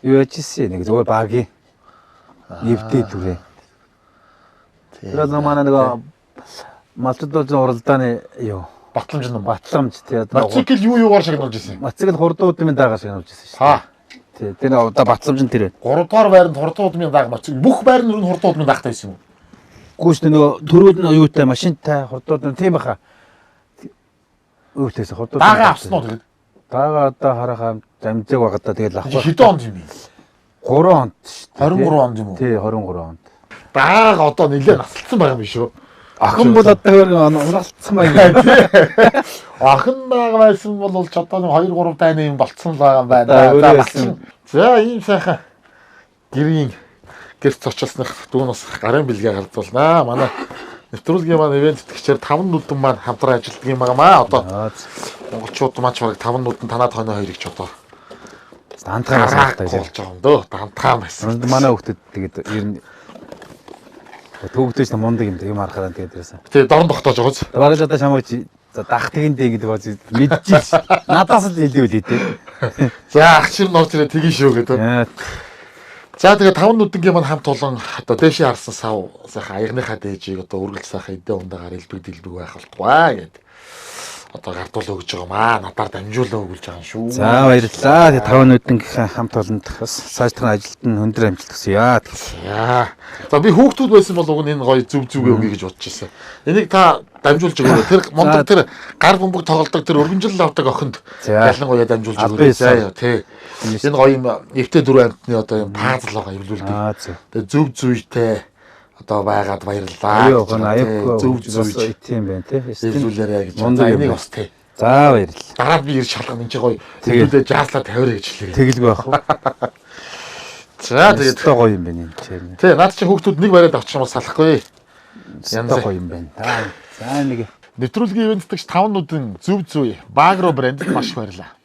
юу яаж ирсэн нэг зүгээр багийн нэвдээ түрээ. Тэр бол манай нөгөө малчд болж уралдааны юу батламж юм. Батламж тий. Мотоцикл юу юугаар шагнуулж ирсэн? Мотоцикл хурдан удмын дагаар шагнуулж ирсэн шүү дээ. Тий. Тэр одоо батламж нь тэр байна. 3 дугаар байранд хурдан удмын дааг мотоцикл бүх байр нь хурдан удмын даагтай байсан юм уу? Үгүй шүү дээ нөгөө төрүүд нь юутай машинтай хурдан удмын тийм баха. Өвтэйс хурдан. Дагаа авсан уу тэгээд? Дагаа одоо харахаа амжааг байгаа да тэгэл авах. Хэдэн онд юм бэ? 3 онд шүү дээ. 23 онд юм уу? Тий, 23 онд. Дааг одоо нэлээд насалцсан байгаа юм биш үү? Охин бол одоо унаалцсан байна. Охин байгаа байсан бол ч одоо нэг 2 3 дайны юм болцсон л байгаа юм байна. За ийм сайхан гэрийн гэрц очилсных дүүн бас гарын бэлгээ гардуулнаа. Манай нэвтрүүлгийн маань ивент тэтгэгчээр 5 нүдэн маань хамтран ажилладаг юм байгаамаа. Одоо монголчууд маань ч бараг 5 нүдэн танаад хойно хоёрыг ч одоо дантгаа болж байгаа юм дөө. Дантгаа байсан. Манай хүүхдэд тэгээд ер нь төгөөдөөс мундаг юм юм харахаар тэгээд ирсэн. Тэгээ дорн тогтоож байгааз. Бараг л одоо чамайг за дах тэгэндээ гэдэг бод мэдчихсэн. Надаас л илүү л дээ. За ах чинь орж ирээ тгий шүү гэдэг. За тэгээ 5 нүдэнгийн маань хамт олон одоо дээшээ харсан сав сайхан аягныхаа дээжийг одоо үргэлж сайхан эдээ ундагаар элбэг дэлбэг байх болтугай гэд. Одоо гардуулаа өгж байгаа маа надаар дамжуулаа өгүүлж байгаа юм шүү. За баярлалаа. Тэгээ 5 нүдэнгийн хамт олонд бас цаашдах ажилд нь өндөр амжилт хүсье. За. За би хүүхдүүд байсан бол уг нь энэ гоё зүв зүгээ өгье гэж бодож ирсэн. Энийг та дамжуулж өгөөрэй. Тэр мундаг тэр гар бөмбөг тоглодог тэр өргөнжил авдаг охинд ялангуяа дамжуулж өгөөрэй. За ёо тий. Энэ гоё юм эвтэй дөрвөн амтны одоо юм пазл байгаа эвлүүлдэг. Тэгээ зүв зүйтэй одоо байгаад баярлалаа. Аюу зөв зөв тийм байна тий. Эвлүүлээрэй гэж. За энийг бас тий. За баярлалаа. Дараа нь би ирж шалгана энэ чи гоё. Тэгэлээ жааслаа тавиарэй гэж хэлээ. Тэгэлгүй байх уу? За тэгээд гоё юм байна энэ чинь. Тий, наад чи хүүхдүүд нэг бариад авчих юм бол салахгүй. Янз гоё юм байна. За нэг нэвтрүүлгийн ивент тэтгэгч 5 нүдэн зөв зүй Багро брэнд маш их баярлалаа.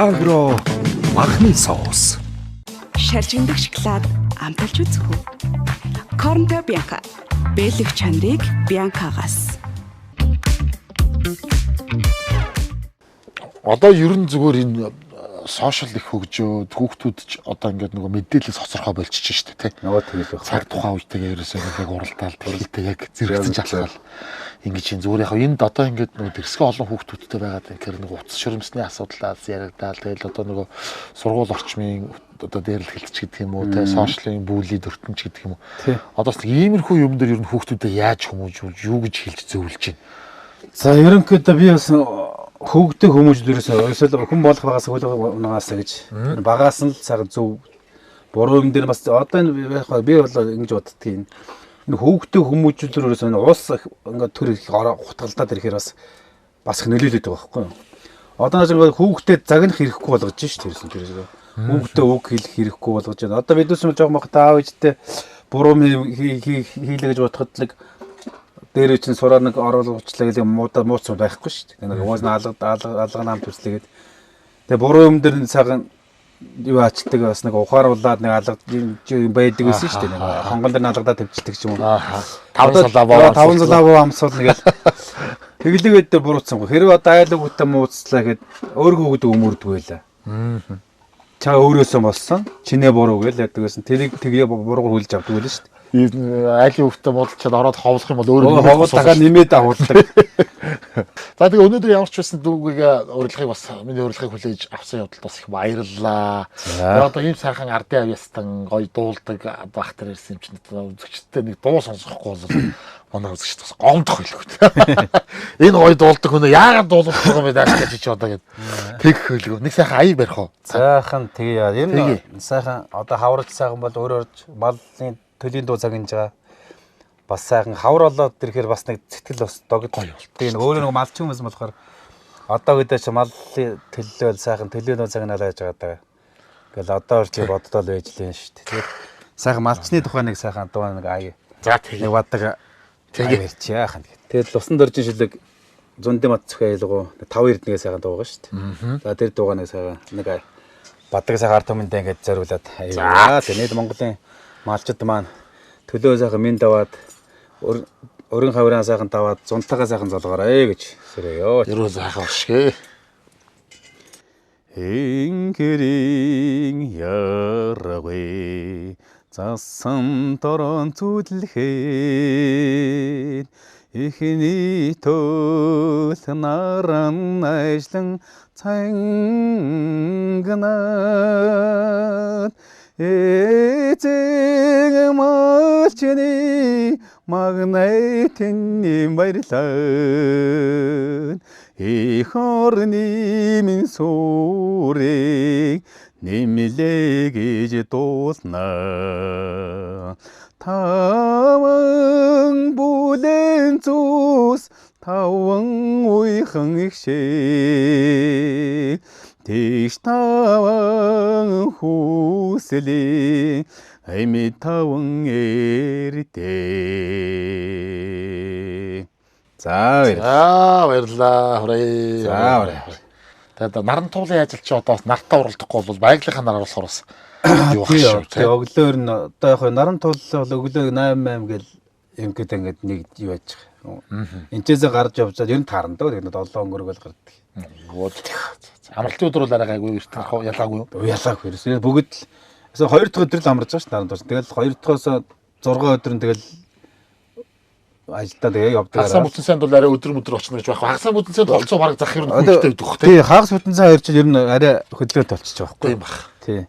Агро махны соус. Шаржигндаг шоколад амталж үзэх үү? Корнто Бянка. Бэлэг чанарыг Бянкагаас. Одоо ер нь зүгээр энэ сошиал их хөгжөөд хүүхдүүд ч одоо ингээд нөгөө мэдээлэл цоцорхоо болчихж штэ тий. Нөгөө тэгэл байх. Цаг тухайн үетэйгээ ерөөсөө яг уралдаал тэрхэлтэй яг зэрэгцэн жалхал ингэж юм зүгээр яг энд одоо ингээд нөгөө дэрсгэн олон хүүхдүүдтэй байгаад тэгэхээр нөгөө утас шөрөмсний асуудлаас яригдаал тэгэл одоо нөгөө сургууль орчмын одоо дээрлэхэлт ч гэдэг юм уу тий сошиалын бүлий дөртөн ч гэдэг юм уу. Одоо бас иймэрхүү юм дээр ер нь хүүхдүүдэд яаж хүмүүжүүлж юу гэж хэлж зөвлөж байна. За ерөнхийдөө би бас хөөгдөг хүмүүжил ерөөсөө ерөөсөө хүн болох багаас хөл унагаасаа гэж багаас нь л цаг зөв буруу юм дээр бас одоо энэ би бол ингэж боддгийг энэ хөөгдөг хүмүүжил ерөөсөө энэ улс ингээд төр их хутгалдаад ирэхээр бас их нөлөөлөд байгаа байхгүй юу. Одоо нэг хөөгдөд загнах хэрэггүй болгож шít ерөөсөө хөөгдөд үг хэлэх хэрэггүй болгож байна. Одоо бид нар жоох мох таав ээжтэй буруу хийлээ гэж бодоход л дээрээ чинь сураа нэг оруулуучлаа гэдэг мууцсан байхгүй шүү дээ. Нэг уус алга нам төрслөө гээд. Тэгээ буруу юм дээр нь сайхан юу ачдаг бас нэг ухааруулад нэг алга юм байдаг байсан шүү дээ. Нэг хонгон дээр нь алгадаад тавьчихдаг ч юм уу. Таван салаа боо амсуул нэг л тэглэгээд дээр буруутсан. Хэрвээ одоо айл хүүхдээ мууцлаа гэхэд өөргөө хүүхдээ өмөрдөг байлаа. Чаа өөрөөсөө болсон. Чинээ буруу гээл яадаг байсан. Тэрийг тэгээ буруугаар хүлж авдаг байлаа шүү дээ. Айлын хүүхдээ муудалчаад ороод ховлох юм бол өөрөө ховол дахиад нэмээд агуулдаг. За тэгээ өнөөдөр ямар ч байсан дүүгийг урилгыг бас миний урилгыг хүлээж авсан явдалд бас их баярлалаа. Тэгээ одоо ийм сайхан ардын авьяастан гоё дуулдаг багтар ирсэн юм чинь үзэгчдтэй нэг дуу сонсохгүй бол манай үзэгчд бас гомдох хэлгүй. Энэ гоё дуулдаг хүн яагаад дуулах юм бэ гэж чи одоо гэд тэг хэлгүй. Нэг сайхан аяг барих уу? Сайхан тэгээ. Энэ сайхан одоо хавраж сайхан бол өөр орж малын төлийн дуу загнаж байгаа. Бас сайхан хавар болоод ирэхээр бас нэг сэтгэл бас догд. Тэгээ өөрөө нэг малчин хүмүүс болохоор одоо гэдэг чи малын төлөө сайхан төлийн дуу загнаалаа гэж байгаа даа. Ингээл одоо орч боддол байж лэн шүү дээ. Тэгээд сайхан малчны тухай нэг сайхан дуу нэг ая. За тэгээ. Нэг бадаг тэгээ ярьчих яахан. Тэгээд лусан доржин шилэг зундын мат цохи аялгуу 5 эрдэнэгээ сайхан дуугаа шүү дээ. За тэр дуугаа нэг сайхан нэг ая. Бадаг сайхан ард түмэндээ ингээд зориулаад аяа. Тэгээд Монголын малчид маань төлөө сайхан минь даваад өргөн хаврын сайхан даваад зунтайгаа сайхан золгоорой гэж сэрээё. Ерөө сайхан оршгэ. Инкэрийн яргай засан торон зүтлэхэд эхний төл наран ажлан цангнаад эзэн малчны магнай тэнний баярлаа их орны минь сүрийг нэмлээ гэж дуулна таван бүлэн зүс таван уйхан их шиг Тэгш таван хүслийн ами таван эрдээ. За баярлалаа. За баярлалаа. Хүрээ. За хүрээ. Тэгээд наран туулын ажил чи одоо бас нартаа уралдахгүй бол байгалийнхаа нараар болохоор бас юу ах шүү. Тэгээ өглөөр нь одоо яг наран туулал бол өглөө 8 8 гэл юм гээд ингээд нэг юу яаж байгаа. Энчээсээ гарч явжаад ер нь таарна дөө. Тэгээд 7 өнгөрөөл гардаг. Амралтын өдөр бол арай гайгүй эрт гарах ялаагүй юу? Ялаагүй. Ерөөсөө бүгд л ерөөсөө 2 дахь өдөр л амарч байгаа шүү дээ наран туулсан. Тэгэл 2 дахьоос 6 өдөр нь тэгэл ажилдаа тэгээ явдаг. Хагас бүтэн сайнд бол арай өдөр өдөр очно гэж байхгүй. Хагас бүтэн сайнд болцоо бараг зах ер нь хөлтэй өгөх тий. Хагас бүтэн сайн хоёр чинь ер нь арай хөдлөөд болчих жоох байхгүй. Тийм бах. Тий.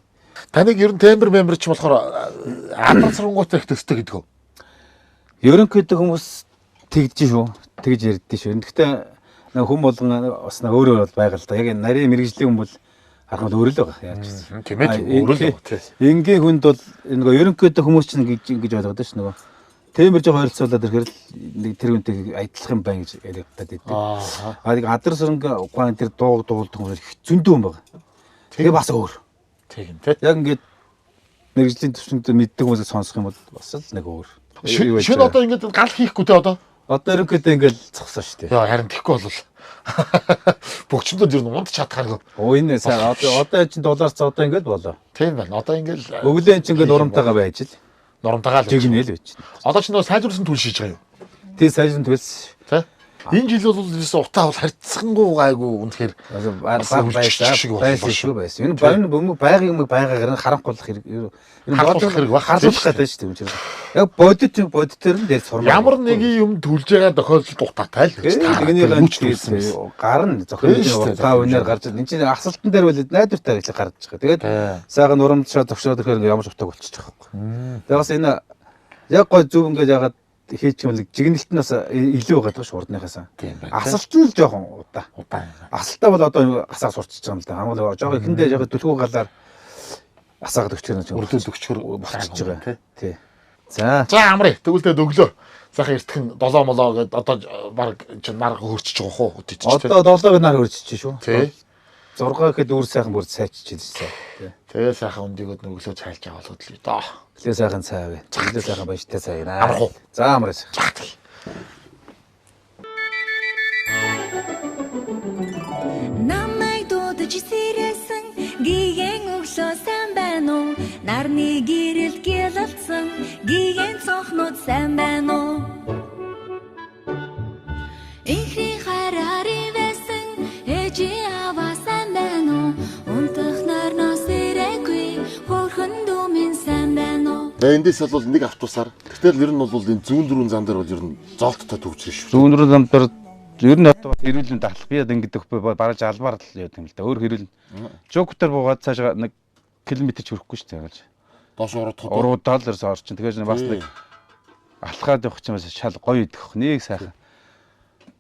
Таныг ер нь тембер мембер ч болохоор адар сарангуутай их төстэй гэдэг үү? Ерөнхийдөө хүмүүс тэгж шүү. Тэгж ярьдээ шүү. Гэхдээ нэг хүн болгон бас нэг өөрөө бол байгаа л да. Яг нарийн мэрэгжлийн хүн бол харах бол өөрөө л байгаа яаж гэсэн. Тийм ээ өөрөө л байгаа тий. Энгийн хүнд бол нөгөө ерөнхийдөө хүмүүс чинь ингэж ойлгодог ш нөгөө. Тембер жоо ойролцоолоод ирэхээр л нэг тэр хүнтэй адилхан юм байна гэж яриадаад идэв. Аа нэг адар саранг ухаан тэр дууг дуулдаг хүмүүс их зөндөө юм байна. Тэгээ бас өөр. Тийм тий. Яг ингээд мэрэгжлийн төвшөнд мэддэг хүмүүсээ сонсох юм бол бас л нэг өөр. Шүн одоо ингээд гал хийхгүй те одоо. Одоо ерөнхийдөө ингээд зогсоо шүү дээ. Яа харин тэгэхгүй бол Бөгчмдөд ер нь унд чадхааргүй. Оо энэ сайн одоо чинь доллар цаа одоо ингээд болоо. Тийм байна. Одоо ингээд өглөө чинь ингээд урамтайгаа байж л. Нурамтайгаа л жигнэл байж. Одоо ч нөгөө сайжруулсан түл шийж байгаа юу? Тий сайжруулсан түлс. Тэ? Энэ жил бол ерөөсөө утаа бол харьцсангуу гайгүй үнэхээр баг байсан байсан шүү байсан. Энэ баг бөмбөг байга юм байгаагаар нь харанхуулах хэрэг. Энэ бодох хэрэг баг харуулах гэдэг шүү дээ юм чинь. Яг бодит бодитоор нь дээр сурмаар. Ямар нэгэн юм түлж байгаа тохиолдолд утаатай л гэж. Тэгний гарна зохиолын утаа үнээр гарч энэ чинь асуултан дээр бол найдвартай гэж гарч байгаа. Тэгээд сайхан урамшаа зогшоод ирэхээр ямар ч утааг болчих жоох байхгүй. Тэгээд бас энэ яг гой зөв ингээд ягаад хийчих юм бол жигнэлт нь бас илүү байгаа даа шуурдныхаас. Асалт нь л жоохон удаа. Асалтаа бол одоо асаа сурчиж байгаа юм л да. Хамгаалал жоохон эхэндээ жоохон түлхүү галаар асаагаад өгчөр нь өрдөөд өгчөр болчихж байгаа. Тий. За. За амрыг. Тэгвэл тэгээд өглөө. Сайхан эртхэн 7 молоо гээд одоо баг чинь нар хөрчиж байгаа хөө хөтөж чинь. Одоо 7-г нар хөрчиж шүү. Тий. 6 гэхэд үүр сайхан бүр сайчиж хэлсэн. Тий. Тэгээ сайхан өндөгөөд өглөө цайлж аваад л доо. Өглөө сайхан цай авъя. Өглөө сайхан баяжтай цай авъя. Амрах уу? За амраа. Намайг дуудаж сэрээсэн гигэн өглөө сайн байна уу? Нарны гэрэл гялалцсан гигэн цонхнууд сайн байна уу? Инхрийн хараар ивэсэн ээжийн аваа сайн байна уу? Унтах нарноос ирээгүй хөөрхөн дүү минь сайн байна уу? Тэгээ эндээс бол нэг автобусаар. Гэтэл ер нь бол энэ зүүн дөрвөн зам дээр бол ер нь зоолттой төвчрэн шүү. Зүүн дөрвөн зам дээр ер нь одоо эрүүл мэнд ахлах. Би одоо ингэдэг байхгүй бараж албаар л явдаг юм л да. Өөр хэрүүл Жукутер буугаад цаашаа нэг километр ч хүрэхгүй шүү дээ. Доош уруудах. Уруудаад л ерөөсөө орчин. Тэгэхээр бас нэг алхаад явах чинь бас шал гоё идэх. Нэг сайхан.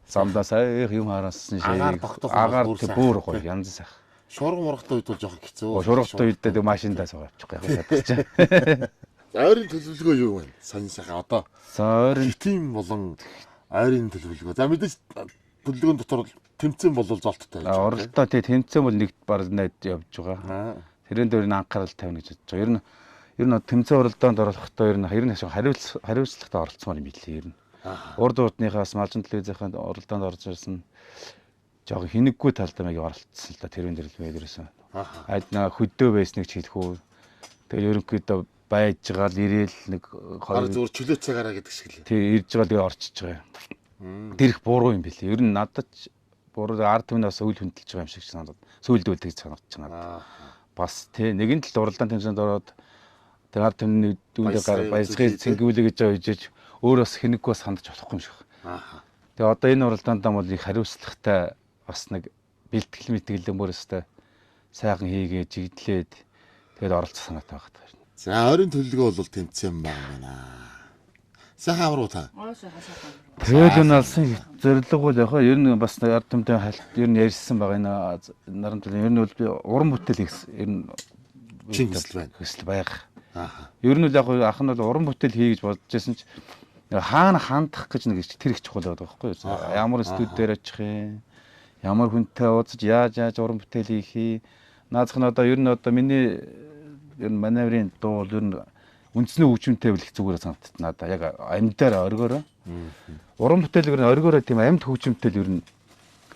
Замдаа сайх юм хараасан шиг. Агаар бүр гоё янз сайхан. Шуурга мургатай үед бол жоохон хэцүү. Шуургатай үед тэг машиндаа суугаа авчихгүй яг чадчих чинь. За ойрын төлөвлөгөө юу вэ? Сонин сайхан одоо. За ойрын хитийн болон ойрын төлөвлөгөө. За мэдээж төлөвлөгөөн дотор тэмцээн бол золттой. Оролдоо тий тэмцээн бол нэгт баг найд явж байгаа. Тэрэн дээр нь анхаарал тавина гэж бодож байгаа. Ер нь тэмцээн уралдаанд оруулахдаа ер нь хариуцлагатай оролцмоор юм билээ ер нь. Урд урдныхаас малжин телевизийн уралдаанд орж ирсэн жоохон хинэггүй талдаа маяг оролцсон л да тэрэн дээр л байд ерөөсөн. Айд наа хөдөө байсныг ч хэлэх үү. Тэгээ ерөнхийдөө байж байгаа л ирээл нэг хоёр зүгээр чөлөө цагаараа гэдэг шиг л. Тий ирж байгаа тэгээ орчиж байгаа юм. Тэр их буруу юм билээ. Ер нь надад ч буруу ард түмнээс үл хөндлөж байгаа юм шиг санагдаад сүүлд үл тэгж санагдаж байна. Бас тий нэгэн талд уралдаан тэмцээнд ороод тэр ард түмний дүүндээ гар баясгыг цэнгүүлээ гэж ойжиж өөр бас хинэггүй бас хандж болохгүй юм шиг. Тэгээ одоо энэ уралдаанд бол их хариуцлагатай бас нэг бэлтгэл мэтгэлэн бүр өстой сайхан хийгээ жигдлээд тэгээд оролцох санаатай байгаа. За ойрын төлөвлөгөө бол тэмцээн байна. Сайхан амруу та. Тэгэл энэ алсын зорилго бол яг ер нь бас ард түмтэй хальт ер нь ярьсан байгаа энэ наран төлөв ер нь бол би уран бүтээл хийх ер нь чин хүсэл байна. Хүсэл байх. Ер нь бол яг ах нь бол уран бүтээл хий гэж бодож байсан ч хаана хандах гэж нэг тэр их чухал байдаг байхгүй юу? Ямар студи дээр очих юм? Ямар хүнтэй уулзаж яаж яаж уран бүтээл хийх юм? Наазах нь одоо ер нь одоо миний ер нь маневрын дуу бол ер нь үндсний хөгжимтэй бол их зүгээр санагддаг надаа. Яг амьдаар оргиороо. Уран бүтээл ер нь оргиороо тийм амьд хөгжимтэй л ер нь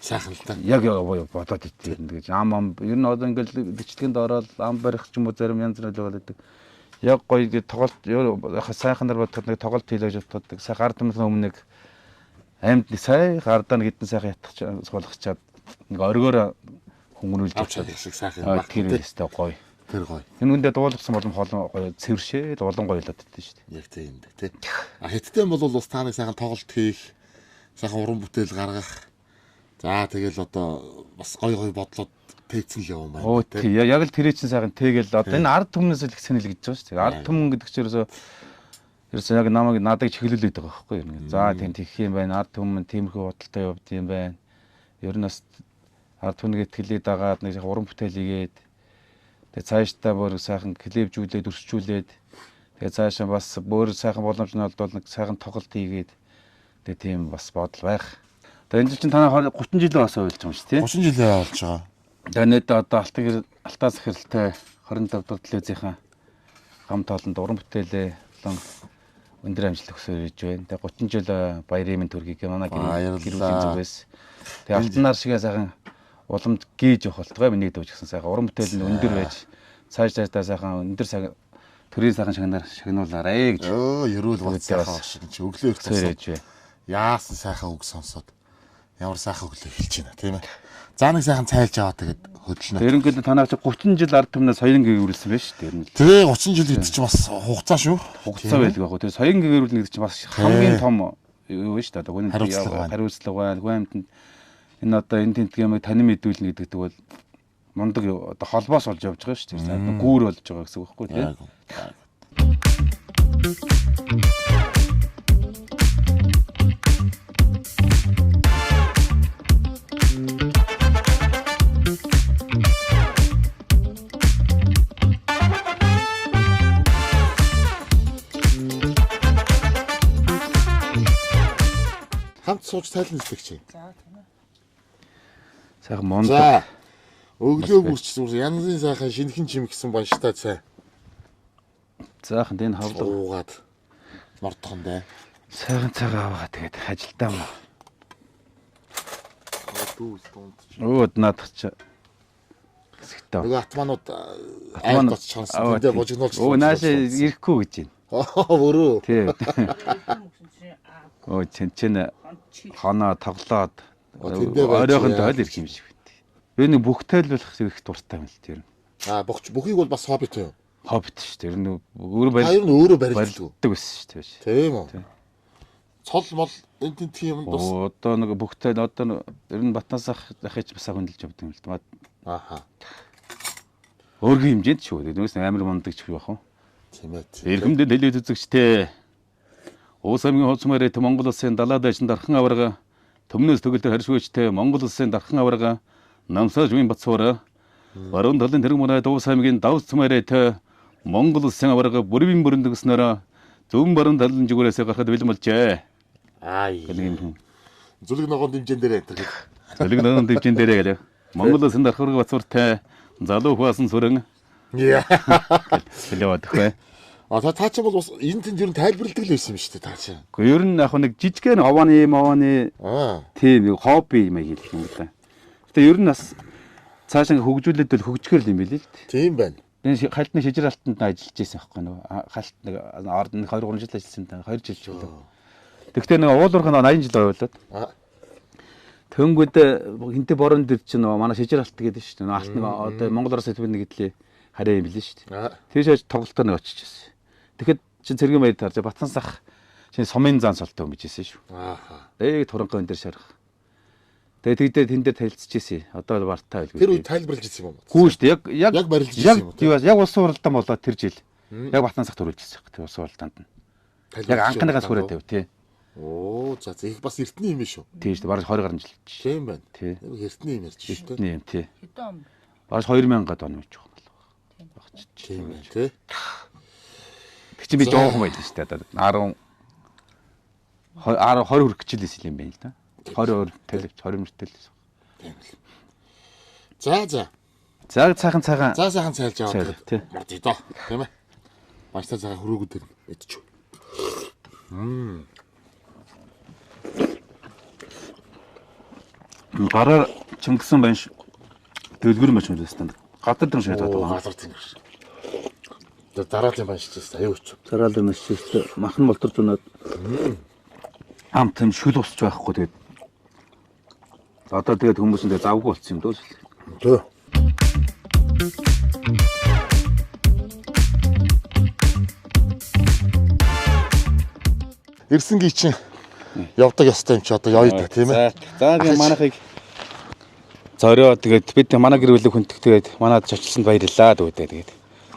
сайхан л та. Яг бодоод ит ер нь гэж ам ам ер нь одоо ингээл бичлэгэнд ороод ам барих ч юм уу зарим янз бүр л байдаг. Яг гоё ингэ тоглолт сайханаар бодоход нэг тоглолт хийлээ гэж боддог. Сайхан ард түмний өмнө нэг амьд нэг сая гардаа нэг хэдэн сайхан ятгах суулгачаад нэг оргиороо хөнгөрүүлж авч чадах шиг сайхан юм баг. Тэр өстой гоё. Тэр гоё. Энэ үндэ дуулгасан болон холон гоё цэвэршээд улам гоёлоод идэв шүү дээ. Яг тийм дээ тий. А хэдтэй бол бас та нэг сайхан тоглолт хийх, сайхан уран бүтээл гаргах. За тэгэл одоо бас гоё гоё бодлоод тээцэн л яваа маань тий. Яг л тэр чинь сайхан тэгэл одоо энэ ард түмнээс л их санал гэж байгаа шүү дээ. Ард түмэн гэдэг чинь ерөөсөө яг намайг надыг чиглүүлээд байгаа байхгүй юу. За тийм тэгэх юм байна. Ард түмэн тиймэрхүү бодолтой явд юм байна. Ер нь бас ард түмнийг итгэлээ дагаад нэг уран бүтээл хийгээд тэгээ цаашдаа бүр сайхан клипжүүлээд өрсчүүлээд тэгээ цаашаа бас бүр сайхан боломж нь олдвол нэг сайхан тоглолт хийгээд тэгээ тийм бас бодол байх. Тэгээ энэ жил чинь танай 30 жилийн бас уйлж байгаа юм шүү тий. 30 жилийн болж байгаа. Тэгээ нийт одоо алтаа захиралтай 27 дугаар телевизийн гам тоолонд уран бүтээлээ болон өндөр амжилт хүсэж байна. Тэгээ 30 жил баярын минь төргийг манай Баярлалаа. гэр бүлийн зүгээс. Тэгээ алтан нар шигээ сайхан уламж гийж явах болтугай миний дүү ч гэсэн сайхан уран бүтээл нь өндөр байж цааш цаашдаа сайхан өндөр цаг төрийн сайхан шагнаар шагнуулаарэ гэж. Өө, ерөөл бат Үүдээ бас сайхан шиг чи өглөө их хүсээр ээж бай. Яасан сайхан үг сонсоод ямар сайхан өглөө хэлж байна тийм ээ. За нэг сайхан цайлж аваа тэгээд хөдөлнө. Ерөнхийдөө танаа чи 30 жил ард түмнээ соён гэгвэрлсэн байж шүү дээ. Ер нь л Тэгээ 30 жил гэдэг чинь бас хугацаа шүү. хугацаа байдаг яг. Тэр соён гэгвэрлэн гэдэг чинь бас хамгийн том юу шүү дээ. Одоо хүний Хариуцлага байна. хариуцлага байна. Хүн амьтанд энэ одоо энэ тентг юмыг танин мэдүүлнэ гэдэг бол мундаг одоо холбоос болж явж байгаа шүү дээ. Гүүр болж байгаа гэсэн үг байхгүй тийм. Яг. Хамт сууж тайлан үздэг чи. Сайхан мундаг. За. Өглөө бүрч зүгээр янзын сайхан шинэхэн чимгсэн банштай цай Заахан энэ хавлага уугаад мордхон дай. сайхан цагаа аваа тэгээд ажилдаа мó. Дүүс дунд. Өө наадах чи хэсэгтээ. Нөгөө атманууд айлд очиж хансан. Тэндээ бужигнуулж. Өө наашаа ирэхгүй гэж байна. Өрөө. Тий. Өө чин чин хоноо тоглоод Тэндээ байж, оройхонд яа. ойл ирэх юм шиг байт. Би нэг бүх тайлбарлах их дуртай юм л тэр. А бохч бүхийг бол бас хоббит юм. Хоббит шүү дээ. Тэр нь өөрөө Та ер нь өөрөө барилддаг. барилддаг байсан шүү дээ. Тийм үү. Цол мол энэ тентх юмд бас Оо одоо нэг бүх тайл одоо нэг- ер нь Батнаас ах ахиж бас хүндэлж явдаг юм л да. ааха. Өөргийн хэмжээнд ч шүү. Тэрнээс амар мундаг ч байх уу. Тийм ээ. тийм. Эрхэмдэн дэлхийд үзэгчтэй. Уус аймгийн хооц мөрөд Монгол улсын далаад ажин дархан аварга төмнөөс төгөлдөр харшгүйчтэй Монгол улсын дархан аварга Намсааж үеийн бацуур баруун талын тэрэг мөрөд Уус аймгийн давс цумарт Монгол улсын аварга бүрвийн бүрэн дэгснээр зүүн баруун талын зүгээрээс гарахад бэлэн болжээ. Аа. Гэх юм хүн. Зүлэг ногоон дэмжин дээр энэ гэх. Зөлөг ногоон дэмжин дээрээ гэлээ. Монгол улсын дархан аварга бацууртай залуу хуасан сүрэн Яа. хэлээ бодох. А та чи бол бас энэ тэнд ер нь тайлбарладаг л байсан юм шүү дээ та чи. Гэхдээ ер нь яг нэг жижигхэн овооны мовооны Аа. тийм нэг хобби юм хэлэх юм да. Гэтэ ер нь бас цаашаа ингээ хөгжүүлээд бол хөгжихөр л юм билээ л дээ. Тийм байна. Би хальтны шижир алтанд ажиллаж байсан байхгүй нөгөө халт нэг ард нэг 2 3 жил ажилласан та 2 жил ч үлээ. Тэгвэл нэг уулуурх нь 80 жил оюулаад. Аа. Тэнгүүд хинтэ борон дэр чинь нөгөө манай шижир алт гэдэг шүү дээ. Нөгөө алт нэг одоо Монгол Ороос хэвэн нэг гэдлээ хараа юм билээ шүү дээ. Аа. Тийш аж тоглолтоор нэг очиж байсан. Тэгэхэд чин цэргийн баяр тарж Батан сах чин сумын зан солтой юм bijсэн шүү. Ааха. Эг турангаа энэ дэр шарах. Тэгээ тэгдээ тэн дээр танилцж ирсэн. Одоо бол вартаа байлгүй. Тэр үед тайлбарлаж ирсэн юм уу? Гүү шүү дээ. Яг яг Яг барилж ирсэн юм уу, Яг яг улсын уралдаан болоод тэр жил. Яг Батан сах төрүүлж ирсэн. Тэр улсын уралдаанд нь. Яг анхныгаас хүрээ тавь тий. Оо за за их бас эртний юм шүү. Тий шүү дээ. Бараг 20 гаруй жил. Тийм байна. Тий. Яг эртний юм ярьж шүү дээ. Эртний юм тий. Хэдэн он? Бараг 2000 он юм ч юм болов. Тийм байна тий. Тэг чи би жоохон байлаа шүү дээ. Одоо 10 10 20 хүрэх гэж л байсан юм байна л да. 20 тэл 20 мөртэл. Тийм л. За за. За сайхан цагаан. За сайхан цайлж аваад Цайл, тий. мордъё доо. Тийм ээ. Баяртай цагаан хөрөөгөө дээр идчих. Гараар чимгсэн банш дэлгүр мач мөлөөс танд. Гадар дэм шийдээд Оо байгаа. газар тэнгэр. Тэр дараалын банш чийсэн аюу ч. Зараал юм шиг махан болтор зунаад амт юм шүл усч байхгүй тэгээд одоо тэгээд хүмүүс нь тэгээд завгүй болцсон юм дөө. Төө. Ирсэн ги чинь явдаг ёстой юм чи одоо явъя да тийм ээ. За тэгээд манайхыг зорио тэгээд бид манай гэр бүлийг хүндэх тэгээд манад чочилсонд баярлалаа дүүдээ тэгээд.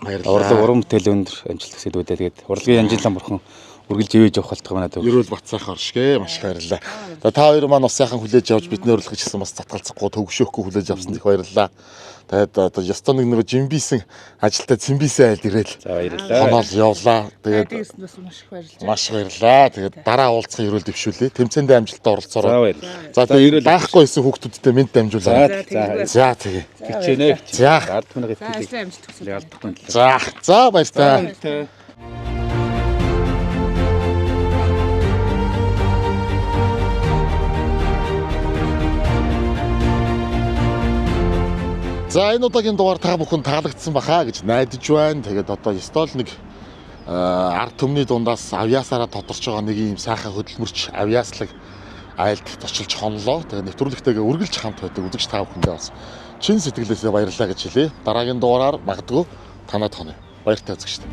Баярлалаа. Урлаг уран бүтээл өндөр амжилт хүсье дүүдээ тэгээд урлагийн янжилан бурхан үргэлж ивэж явах болтгоо манай дүү. Ерөөл бат сайхан оршгэ маш их баярлалаа. За та хоёр маань бас сайхан хүлээж авч бидний урилгыг ч гэсэн бас татгалзахгүй төвгшөөхгүй хүлээж авсанд их баярлалаа. Тэгээд одоо ёстой нэг нэг жимбисэн ажилтаа цэмбисэн айлд ирээл. За баярлалаа. Хоноол явлаа. Тэгээд Ирсэн бас маш их баярлалаа. маш их баярлалаа. Тэгээд дараа уулзах ерөөл дэвшүүлээ. Тэмцээндээ амжилттай оролцоорой. За баярлалаа. За тэгээд байхгүй байсан хүүхдүүдтэй мэд дамжуулаа. За За тэгээ. хичээнэ. За. Ард түмнийг За итгэлийг ажлын амжилт хүсье. алдахгүй. За за баяртай. За. За, энэ удаагийн дугаар та бүхэн таалагдсан баха гэж найдаж байна. Тэгээд одоо ёстой л нэг ард түмний дундаас авьяасаараа тодорч байгаа нэг юм сайхан хөдөлмөрч авьяаслаг айлд зочилж хонлоо. Тэгээд нэвтрүүлэгтэйгээ үргэлж хамт байдаг үзэгч та бүхэндээ бас чин сэтгэлээсээ баярлалаа гэж хэлье. Дараагийн дугаараар магадгүй танад хоно. Баяртай үзэгчид.